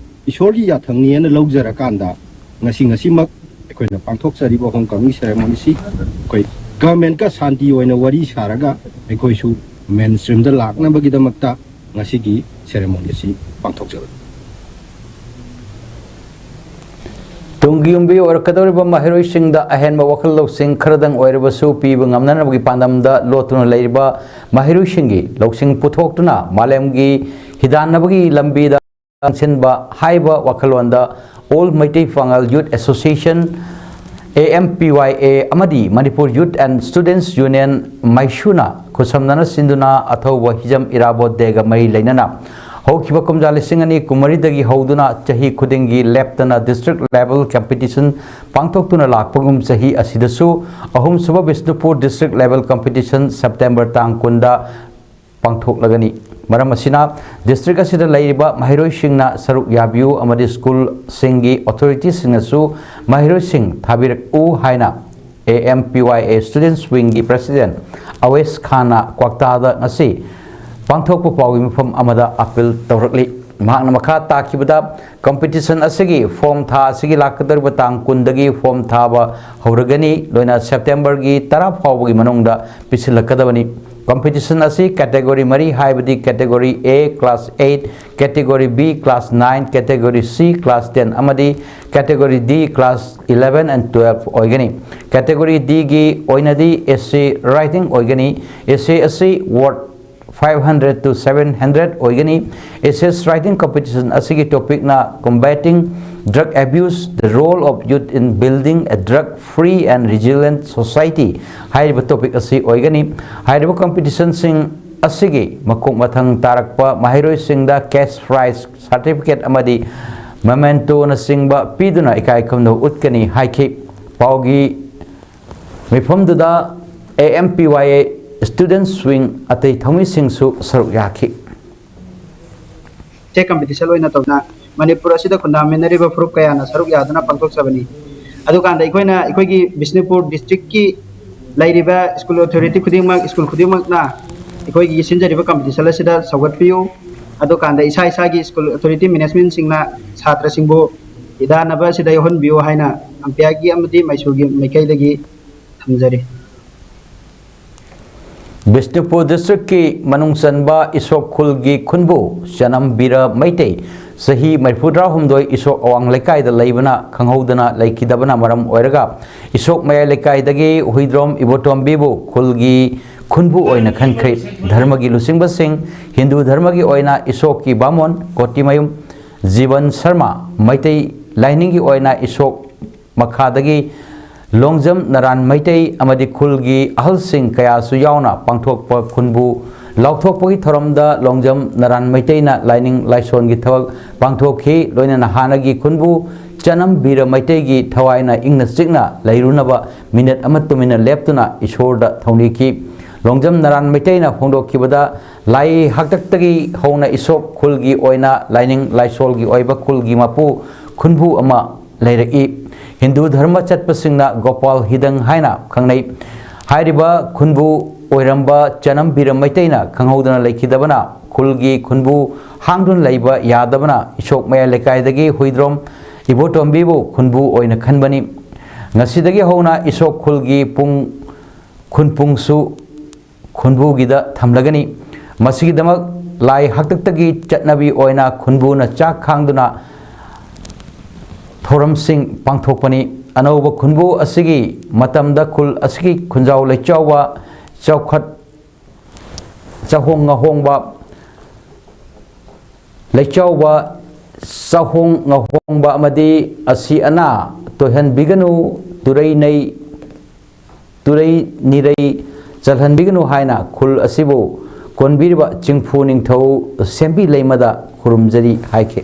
ꯏꯁꯣꯔꯒꯤ ꯌꯥꯊꯪꯅꯤ ꯍꯥꯏꯅ ꯂꯧꯖꯔꯀꯥꯟꯗ ꯉꯁꯤ, ꯉꯁꯤꯃꯛ ꯑꯩꯈꯣꯏꯅ ꯄꯥꯡꯊꯣꯛꯆꯔꯤꯕ ꯍꯣꯝ ꯀꯃꯤꯡ ꯁꯦꯔꯦꯃꯣꯅꯤꯁꯤ ꯑꯩꯈꯣꯏ ꯒꯃꯦꯟꯀ ꯁꯥꯟꯇꯤ ꯑꯣꯏꯅ ꯋꯥꯔꯤ ꯁꯥꯔꯒ ꯑꯩꯈꯣꯏꯁꯨ ꯃꯦꯟ ꯁ꯭ꯇ꯭ꯔꯤꯝꯗ ꯂꯥꯛꯅꯕꯒꯤꯗꯃꯛꯇ ꯉꯁꯤꯒꯤ ꯁꯦꯔꯦꯃꯣꯅꯤ ꯑꯁꯤ ꯄꯥꯡꯊꯣꯛꯆꯕꯅꯤ꯫ ꯇꯨꯡꯒꯤ ꯌꯨꯝꯕꯤ ꯑꯣꯏꯔꯛꯀꯗꯧꯔꯤꯕ ꯃꯍꯩꯔꯣꯏꯁꯤꯡꯗ ꯑꯍꯦꯟꯕ ꯋꯥꯈꯜ ꯂꯧꯁꯤꯡ ꯈꯔꯗꯪ ꯑꯣꯏꯔꯕꯁꯨ ꯄꯤꯕ ꯉꯝꯅꯅꯕꯒꯤ ꯄꯥꯟꯗꯝꯗ ꯂꯣꯠꯇꯨꯅ ꯂꯩꯔꯤꯕ ꯃꯍꯩꯔꯣꯏꯁꯤꯡꯒꯤ ꯂꯧꯁꯤꯡ ꯄꯨꯊꯣꯛꯇꯨꯅ ꯃꯥꯂꯦꯝꯒꯤ ꯍꯤꯗꯥꯟꯅꯕꯒꯤ ꯂꯝꯕꯤꯗ ꯆꯪꯁꯤꯟꯕ ꯍꯥꯏꯕ ꯋꯥꯈꯜꯂꯣꯟꯗ All Meitei Pangal Youth Association, A M P Y A, ꯑꯃꯗꯤ Manipur Youth and Students Union, ꯃꯩꯁꯨꯅ ꯈꯨꯠꯁꯝꯅꯅ ꯁꯤꯟꯗꯨꯅ ꯑꯊꯧꯕ ꯍꯤꯖꯝ ꯏꯔꯥꯕꯣꯠ ꯗꯦꯒ ꯃꯔꯤ ꯂꯩꯅꯅ ꯍꯧꯈꯤꯕ ꯀꯨꯝꯖꯥ ꯂꯤꯁꯤꯡ ꯑꯅꯤ ꯀꯨꯟꯃꯔꯤꯗꯒꯤ ꯍꯧꯗꯨꯅ ꯆꯍꯤ ꯈꯨꯗꯤꯡꯒꯤ ꯂꯦꯞꯇꯅ district level competition ꯄꯥꯡꯊꯣꯛꯇꯨꯅ ꯂꯥꯛꯄꯒꯨꯝ ꯆꯍꯤ ꯑꯁꯤꯗꯁꯨ ꯑꯍꯨꯝꯁꯨꯕ Bishnupur district level competition September ꯇꯥꯡ ꯀꯨꯟꯗ ꯄꯥꯡꯊꯣꯛꯂꯒꯅꯤ꯫ ꯃꯔꯝ ꯑꯁꯤꯅ, ꯗꯤꯁꯇ꯭ꯔꯤꯛ ꯑꯁꯤꯗ ꯂꯩꯔꯤꯕ ꯃꯍꯩꯔꯣꯏꯁꯤꯡꯅ ꯁꯔꯨꯛ ꯌꯥꯕꯤꯌꯨ ꯑꯃꯗꯤ ꯁ꯭ꯀꯨꯜꯁꯤꯡꯒꯤ ꯑꯣꯊꯣꯔꯤꯇꯤꯁꯤꯡꯅꯁꯨ ꯃꯍꯩꯔꯣꯏꯁꯤꯡ ꯊꯥꯕꯤꯔꯛꯎ ꯍꯥꯏꯅ A M P Y A Students Wingꯒꯤ President Awes ꯈꯥꯟꯅ ꯀ꯭ꯋꯥꯛꯇꯥꯗ ꯉꯁꯤ ꯄꯥꯡꯊꯣꯛꯄ ꯄꯥꯎꯒꯤ ꯃꯤꯐꯝ ꯑꯃꯗ ꯑꯥꯄꯤꯜ ꯇꯧꯔꯛꯂꯤ꯫ ꯃꯍꯥꯛꯅ ꯃꯈꯥ ꯇꯥꯈꯤꯕꯗ, competition ꯑꯁꯤꯒꯤ form ꯊꯥ ꯑꯁꯤꯒꯤ ꯂꯥꯛꯀꯗꯧꯔꯤꯕ ꯇꯥꯡ ꯀꯨꯟꯗꯒꯤ form ꯊꯥꯕ ꯍꯧꯔꯒꯅꯤ, ꯂꯣꯏꯅ Septemberꯒꯤ ꯇꯔꯥ ꯐꯥꯎꯕꯒꯤ ꯃꯅꯨꯡꯗ ꯄꯤꯁꯤꯜꯂꯛꯀꯗꯕꯅꯤ꯫ Competition ꯑꯁꯤ category ꯃꯔꯤ, ꯍꯥꯏꯕꯗꯤ category A class eight, category B class nine, category C class ten ꯑꯃꯗꯤ category D class eleven and twelve ꯑꯣꯏꯒꯅꯤ꯫ Category Dꯒꯤ ꯑꯣꯏꯅꯗꯤ essay writing ꯑꯣꯏꯒꯅꯤ꯫ Essay ꯑꯁꯤ word five hundred to seven hundred ꯑꯣꯏꯒꯅꯤ꯫ Essay writing competition ꯑꯁꯤꯒꯤ topicꯅ Combating Drug Abuse, the Role of Youth in Building a Drug Free and Resilient Society ꯍꯥꯏꯔꯤꯕ topic ꯑꯁꯤ ꯑꯣꯏꯒꯅꯤ꯫ ꯍꯥꯏꯔꯤꯕ competitionꯁꯤꯡ ꯑꯁꯤꯒꯤ ꯃꯈꯣꯡ ꯃꯊꯪ ꯇꯥꯔꯛꯄ ꯃꯍꯩꯔꯣꯏꯁꯤꯡꯗ cash prize, certificate ꯑꯃꯗꯤ mementoꯅꯆꯤꯡꯕ ꯄꯤꯗꯨꯅ ꯏꯀꯥꯏ ꯈꯨꯝꯅꯕ ꯎꯠꯀꯅꯤ ꯍꯥꯏꯈꯤ꯫ ꯄꯥꯎꯒꯤ ꯃꯤꯐꯝꯗꯨꯗ A M P Y A Students Wing ꯑꯇꯩ ꯊꯧꯃꯤꯁꯤꯡꯁꯨ ꯁꯔꯨꯛ ꯌꯥꯈꯤ꯫ ꯁꯦ competition ꯑꯣꯏꯅ ꯇꯧꯗꯨꯅ ꯃꯅꯤꯄꯨꯔ ꯑꯁꯤꯗ ꯈꯨꯟꯗꯥꯃꯤꯟꯅꯔꯤꯕ ꯐꯨꯔꯨꯞ ꯀꯌꯥꯅ ꯁꯔꯨꯛ ꯌꯥꯗꯨꯅ ꯄꯥꯡꯊꯣꯛꯆꯕꯅꯤ꯫ ꯑꯗꯨꯀꯥꯟꯗ ꯑꯩꯈꯣꯏꯅ ꯑꯩꯈꯣꯏꯒꯤ ꯕꯤꯁꯅꯨꯄꯨꯔ districtꯀꯤ ꯂꯩꯔꯤꯕ school authority ꯈꯨꯗꯤꯡꯃꯛ, school ꯈꯨꯗꯤꯡꯃꯛꯅ ꯑꯩꯈꯣꯏꯒꯤ ꯁꯤꯟꯖꯔꯤꯕ competition ꯑꯁꯤꯗ ꯁꯧꯒꯠꯄꯤꯌꯨ꯫ ꯑꯗꯨꯀꯥꯟꯗ ꯏꯁꯥ ꯏꯁꯥꯒꯤ school authority managementꯁꯤꯡꯅ ꯁꯥꯇ꯭ꯔꯁꯤꯡꯕꯨ ꯍꯤꯗꯥꯟꯅꯕ ꯑꯁꯤꯗ ꯌꯥꯎꯍꯟꯕꯤꯌꯨ ꯍꯥꯏꯅ ꯑꯝꯄꯤꯌꯥꯔꯒꯤ ꯑꯃꯗꯤ ꯃꯥꯏꯁꯣꯒꯤ ꯃꯥꯏꯀꯩꯗꯒꯤ ꯊꯝꯖꯔꯤ꯫ ꯕꯤꯁꯅꯨꯄꯨꯔ districtꯀꯤ ꯃꯅꯨꯡ ꯆꯟꯕ ꯏꯁꯣꯛ ꯈꯨꯜꯒꯤ ꯈꯨꯟꯕꯨ ꯆꯅꯝ ꯕꯤꯔ ꯃꯩꯇꯩ, ꯆꯍꯤ ꯃꯔꯤꯐꯨꯇꯔꯥꯍꯨꯝꯗꯣꯏ, ꯏꯁꯣꯛ ꯑꯋꯥꯡ ꯂꯩꯀꯥꯏꯗ ꯂꯩꯕꯅ ꯈꯪꯍꯧꯗꯅ ꯂꯩꯈꯤꯗꯕꯅ ꯃꯔꯝ ꯑꯣꯏꯔꯒ ꯏꯁꯣꯛ ꯃꯌꯥꯏ ꯂꯩꯀꯥꯏꯗꯒꯤ ꯍꯨꯏꯗ꯭ꯔꯣꯝ ꯏꯕꯣꯇꯣꯝꯕꯤꯕꯨ ꯈꯨꯜꯒꯤ ꯈꯨꯟꯕꯨ ꯑꯣꯏꯅ ꯈꯟꯈ꯭ꯔꯦ꯫ ꯙꯔꯃꯒꯤ ꯂꯨꯆꯤꯡꯕꯁꯤꯡ, ꯍꯤꯟꯗꯨ ꯙꯔꯃꯒꯤ ꯑꯣꯏꯅ ꯏꯁꯣꯛꯀꯤ ꯕꯥꯃꯣꯟ ꯀꯣꯇꯤꯃꯌꯨꯝ ꯖꯤꯕꯟ ꯁꯔꯃ, ꯃꯩꯇꯩ ꯂꯥꯏꯅꯤꯡꯒꯤ ꯑꯣꯏꯅ ꯏꯁꯣꯛ ꯃꯈꯥꯗꯒꯤ ꯂꯣꯡꯖꯝ ꯅꯔꯥꯟ ꯃꯩꯇꯩ ꯑꯃꯗꯤ ꯈꯨꯜꯒꯤ ꯑꯍꯜꯁꯤꯡ ꯀꯌꯥꯁꯨ ꯌꯥꯎꯅ ꯄꯥꯡꯊꯣꯛꯄ ꯈꯨꯟꯕꯨ ꯂꯥꯎꯊꯣꯛꯄꯒꯤ ꯊꯧꯔꯝꯗ ꯂꯣꯡꯖꯝ ꯅꯔꯥꯟ ꯃꯩꯇꯩꯅ ꯂꯥꯏꯅꯤꯡ ꯂꯥꯏꯁꯣꯟꯒꯤ ꯊꯕꯛ ꯄꯥꯡꯊꯣꯛꯈꯤ꯫ ꯂꯣꯏꯅꯅ ꯍꯥꯟꯅꯒꯤ ꯈꯨꯟꯕꯨ ꯆꯅꯝ ꯕꯤꯔ ꯃꯩꯇꯩꯒꯤ ꯊꯋꯥꯏꯅ ꯏꯪꯅ ꯆꯤꯛꯅ ꯂꯩꯔꯨꯅꯕ ꯃꯤꯅꯠ ꯑꯃ ꯇꯨꯃꯤꯟꯅ ꯂꯦꯞꯇꯨꯅ ꯏꯁꯣꯔꯗ ꯊꯧꯅꯤꯈꯤ꯫ ꯂꯣꯡꯖꯝ ꯅꯔꯥꯟ ꯃꯩꯇꯩꯅ ꯐꯣꯡꯗꯣꯛꯈꯤꯕꯗ, ꯂꯥꯏ ꯍꯥꯛꯇꯛꯇꯒꯤ ꯍꯧꯅ ꯏꯁꯣꯛ ꯈꯨꯜꯒꯤ ꯑꯣꯏꯅ ꯂꯥꯏꯅꯤꯡ ꯂꯥꯏꯁꯣꯜꯒꯤ ꯑꯣꯏꯕ ꯈꯨꯜꯒꯤ ꯃꯄꯨ ꯈꯨꯟꯕꯨ ꯑꯃ ꯂꯩꯔꯛꯏ꯫ ꯍꯤꯟꯗꯨ ꯙꯔꯃ ꯆꯠꯄꯁꯤꯡꯅ ꯒꯣꯄꯥꯜ ꯍꯤꯗꯪ ꯍꯥꯏꯅ ꯈꯪꯅꯩ꯫ ꯍꯥꯏꯔꯤꯕ ꯈꯨꯟꯕꯨ ꯑꯣꯏꯔꯝꯕ ꯆꯅꯝ ꯕꯤꯔꯝ ꯃꯩꯇꯩꯅ ꯈꯪꯍꯧꯗꯅ ꯂꯩꯈꯤꯗꯕꯅ ꯈꯨꯜꯒꯤ ꯈꯨꯟꯕꯨ ꯍꯥꯡꯗꯨꯅ ꯂꯩꯕ ꯌꯥꯗꯕꯅ ꯏꯁꯣꯛ ꯃꯌꯥꯏ ꯂꯩꯀꯥꯏꯗꯒꯤ ꯍꯨꯏꯗ꯭ꯔꯣꯝ ꯏꯕꯣꯇꯣꯝꯕꯤꯕꯨ ꯈꯨꯟꯕꯨ ꯑꯣꯏꯅ ꯈꯟꯕꯅꯤ꯫ ꯉꯁꯤꯗꯒꯤ ꯍꯧꯅ ꯏꯁꯣꯛ ꯈꯨꯜꯒꯤ ꯄꯨꯡ ꯈꯨꯟꯄꯨꯡꯁꯨ ꯈꯨꯟꯕꯨꯒꯤꯗ ꯊꯝꯂꯒꯅꯤ꯫ ꯃꯁꯤꯒꯤꯗꯃꯛ ꯂꯥꯏ ꯍꯥꯛꯇꯛꯇꯒꯤ ꯆꯠꯅꯕꯤ ꯑꯣꯏꯅ ꯈꯨꯟꯕꯨꯅ ꯆꯥꯛ ꯈꯥꯡꯗꯨꯅ ꯊꯧꯔꯝꯁꯤꯡ ꯄꯥꯡꯊꯣꯛꯄꯅꯤ꯫ ꯑꯅꯧꯕ ꯈꯨꯟꯕꯨ ꯑꯁꯤꯒꯤ ꯃꯇꯝꯗ ꯈꯨꯜ ꯑꯁꯤꯒꯤ ꯈꯨꯟꯖꯥꯎ ꯂꯩꯆꯥꯎꯕ ꯆꯥꯎꯈꯠ ꯆꯥꯍꯣꯡ ꯉꯥꯍꯣꯡꯕ ꯂꯩꯆꯥꯎꯕ ꯆꯥꯍꯣꯡ ꯉꯥꯍꯣꯡꯕ ꯑꯃꯗꯤ ꯑꯁꯤ ꯑꯅꯥ ꯇꯣꯏꯍꯟꯕꯤꯒꯅꯨ, ꯇꯨꯔꯩ ꯅꯩ ꯇꯨꯔꯩ ꯅꯤꯔꯩ ꯆꯜꯍꯟꯕꯤꯒꯅꯨ ꯍꯥꯏꯅ ꯈꯨꯜ ꯑꯁꯤꯕꯨ ꯀꯣꯟꯕꯤꯔꯤꯕ ꯆꯤꯡꯐꯨ ꯅꯤꯡꯊꯧ ꯁꯦꯝꯕꯤ ꯂꯩꯃꯗ ꯈꯨꯔꯨꯝꯖꯔꯤ ꯍꯥꯏꯈꯤ꯫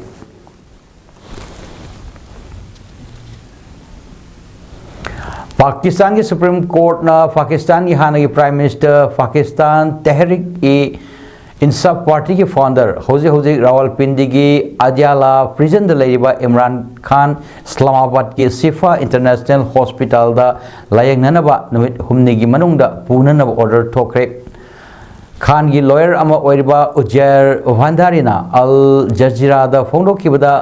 ꯄꯥꯀꯤꯁꯇꯥꯟꯒꯤ ꯁꯨꯄ꯭ꯔꯤꯝ ꯀꯣꯔꯠꯅ ꯄꯥꯀꯤꯁꯇꯥꯟꯒꯤ ꯍꯥꯟꯅꯒꯤ ꯄ꯭ꯔꯥꯏꯝ ꯃꯤꯅꯤꯁꯇꯔ, ꯄꯥꯀꯤꯁꯇꯥꯟ ꯇꯦꯍꯔꯤꯛ ꯏ ꯏꯟꯁꯥꯐ ꯄꯥꯔꯇꯤꯒꯤ ꯐꯥꯎꯟꯗꯔ, ꯍꯧꯖꯤꯛ ꯍꯧꯖꯤꯛ ꯔꯥꯋꯜꯄꯤꯟꯗꯤꯒꯤ ꯑꯗꯤꯌꯥꯂꯥ ꯄ꯭ꯔꯤꯖꯟꯗ ꯂꯩꯔꯤꯕ ꯏꯝꯔꯥꯟ ꯈꯥꯟ ꯏꯁꯂꯥꯃꯥꯕꯥꯗꯀꯤ ꯁꯤꯐꯥ ꯏꯟꯇꯔꯅꯦꯁꯅꯦꯜ ꯍꯣꯁꯄꯤꯇꯥꯜꯗ ꯂꯥꯌꯦꯡꯅꯅꯕ ꯅꯨꯃꯤꯠ ꯍꯨꯝꯅꯤꯒꯤ ꯃꯅꯨꯡꯗ ꯄꯨꯅꯅꯕ ꯑꯣꯔꯗꯔ ꯊꯣꯛꯈ꯭ꯔꯦ꯫ ꯈꯥꯟꯒꯤ ꯂꯣꯌꯔ ꯑꯃ ꯑꯣꯏꯔꯤꯕ ꯎꯖꯦꯔ ꯚꯥꯟꯗꯥꯔꯤꯅ ꯑꯜ ꯖꯖꯤꯔꯥꯗ ꯐꯣꯡꯗꯣꯛꯈꯤꯕꯗ,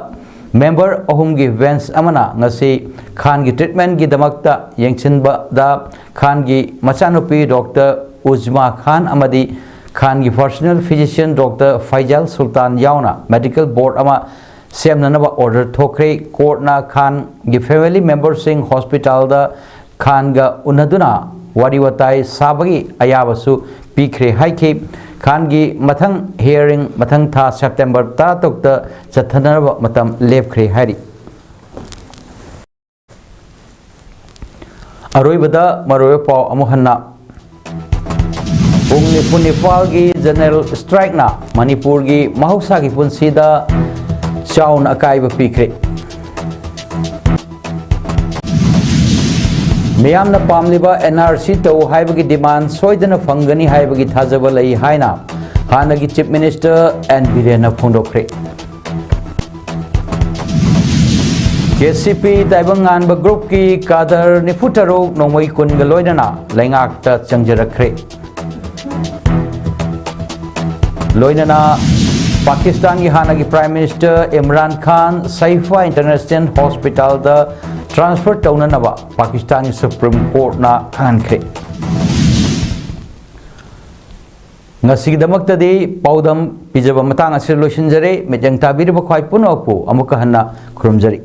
ꯃꯦꯝꯕꯔ ꯑꯍꯨꯝꯒꯤ ꯕꯦꯟꯆ ꯑꯃꯅ ꯉꯁꯤ ꯈꯥꯟꯒꯤ ꯇ꯭ꯔꯤꯠꯃꯦꯟꯒꯤꯗꯃꯛꯇ ꯌꯦꯡꯁꯤꯟꯕꯗ ꯈꯥꯟꯒꯤ ꯃꯆꯥꯅꯨꯄꯤ ꯗꯣꯛꯇꯔ ꯎꯖꯃꯥ ꯈꯥꯟ ꯑꯃꯗꯤ ꯈꯥꯟꯒꯤ ꯄꯔꯁꯣꯅꯦꯜ ꯐꯤꯖꯤꯁꯤꯌꯟ ꯗꯣꯛꯇꯔ ꯐꯩꯖꯥꯜ ꯁꯨꯜꯇꯥꯟ ꯌꯥꯎꯅ ꯃꯦꯗꯤꯀꯦꯜ ꯕꯣꯔꯗ ꯑꯃ ꯁꯦꯝꯅꯅꯕ ꯑꯣꯔꯗꯔ ꯊꯣꯛꯈ꯭ꯔꯦ꯫ ꯀꯣꯔꯠꯅ ꯈꯥꯟꯒꯤ ꯐꯦꯃꯤꯂꯤ ꯃꯦꯝꯕꯔꯁꯤꯡ ꯍꯣꯁꯄꯤꯇꯥꯜꯗ ꯈꯥꯟꯒ ꯎꯅꯗꯨꯅ ꯋꯥꯔꯤ ꯋꯥꯇꯥꯏ ꯁꯥꯕꯒꯤ ꯑꯌꯥꯕꯁꯨ ꯄꯤꯈ꯭ꯔꯦ ꯍꯥꯏꯈꯤ꯫ ꯈꯥꯟꯒꯤ ꯃꯊꯪ ꯍꯤꯌꯔꯤꯡ ꯃꯊꯪ ꯊꯥ ꯁꯦꯞꯇꯦꯝꯕꯔ ꯇꯔꯥꯇꯔꯨꯛꯇ ꯆꯠꯊꯅꯅꯕ ꯃꯇꯝ ꯂꯦꯞꯈ꯭ꯔꯦ ꯍꯥꯏꯔꯤ꯫ ꯑꯔꯣꯏꯕꯗ ꯃꯔꯨꯑꯣꯏꯕ ꯄꯥꯎ ꯑꯃꯨꯛ ꯍꯟꯅ꯫ ꯄꯨꯡ ꯅꯤꯐꯨ ꯅꯤꯄꯥꯜꯒꯤ ꯖꯦꯅꯔꯦꯜ ꯁ꯭ꯇ꯭ꯔꯥꯏꯛꯅ ꯃꯅꯤꯄꯨꯔꯒꯤ ꯃꯍꯧꯁꯥꯒꯤ ꯄꯨꯟꯁꯤꯗ ꯆꯥꯎꯅ ꯑꯀꯥꯏꯕ ꯄꯤꯈ꯭ꯔꯦ꯫ ꯃꯤꯌꯥꯝꯅ ꯄꯥꯝꯂꯤꯕ ꯑꯦꯟ ꯑꯥꯔ ꯁꯤ ꯇꯧ ꯍꯥꯏꯕꯒꯤ ꯗꯤꯃꯥꯟ ꯁꯣꯏꯗꯅ ꯐꯪꯒꯅꯤ ꯍꯥꯏꯕꯒꯤ ꯊꯥꯖꯕ ꯂꯩ ꯍꯥꯏꯅ ꯍꯥꯟꯅꯒꯤ ꯆꯤꯐ ꯃꯤꯅꯤꯁꯇꯔ ꯑꯦꯟ ꯕꯤꯔꯦꯟꯅ ꯐꯣꯡꯗꯣꯛꯈ꯭ꯔꯦ꯫ ꯀꯦ ꯁꯤ ꯄꯤ ꯇꯥꯏꯕꯪ ꯉꯥꯟꯕ ꯒ꯭ꯔꯨꯞꯀꯤ ꯀꯥꯗꯔ ꯅꯤꯐꯨ ꯇꯔꯨꯛ ꯅꯣꯡꯃꯩ ꯀꯨꯟꯒ ꯂꯣꯏꯅꯅ ꯂꯩꯉꯥꯛꯇ ꯆꯪꯖꯔꯛꯈ꯭ꯔꯦ꯫ ꯂꯣꯏꯅꯅ ꯄꯥꯀꯤꯁꯇꯥꯟꯒꯤ ꯍꯥꯟꯅꯒꯤ ꯄ꯭ꯔꯥꯏꯝ ꯃꯤꯅꯤꯁꯇꯔ ꯏꯝꯔꯥꯟ ꯈꯥꯟ ꯁꯩꯐꯥ ꯏꯟꯇꯔꯅꯦꯁꯅꯦꯜ ꯍꯣꯁꯄꯤꯇꯥꯜꯗ ꯇ꯭ꯔꯥꯟꯁꯐꯔ ꯇꯧꯅꯅꯕ ꯄꯥꯀꯤꯁꯇꯥꯟꯒꯤ ꯁꯨꯄ꯭ꯔꯤꯝ ꯀꯣꯔꯠꯅ ꯈꯪꯍꯟꯈ꯭ꯔꯦ꯫ ꯉꯁꯤꯒꯤꯗꯃꯛꯇꯗꯤ ꯄꯥꯎꯗꯝ ꯄꯤꯖꯕ ꯃꯇꯥꯡ ꯑꯁꯤꯗ ꯂꯣꯏꯁꯤꯟꯖꯔꯦ꯫ ꯃꯤꯠꯌꯦꯡ ꯇꯥꯕꯤꯔꯤꯕ ꯈ꯭ꯋꯥꯏ ꯄꯨꯝꯅꯃꯛꯄꯨ ꯑꯃꯨꯛꯀ ꯍꯟꯅ ꯈꯨꯔꯨꯝꯖꯔꯤ꯫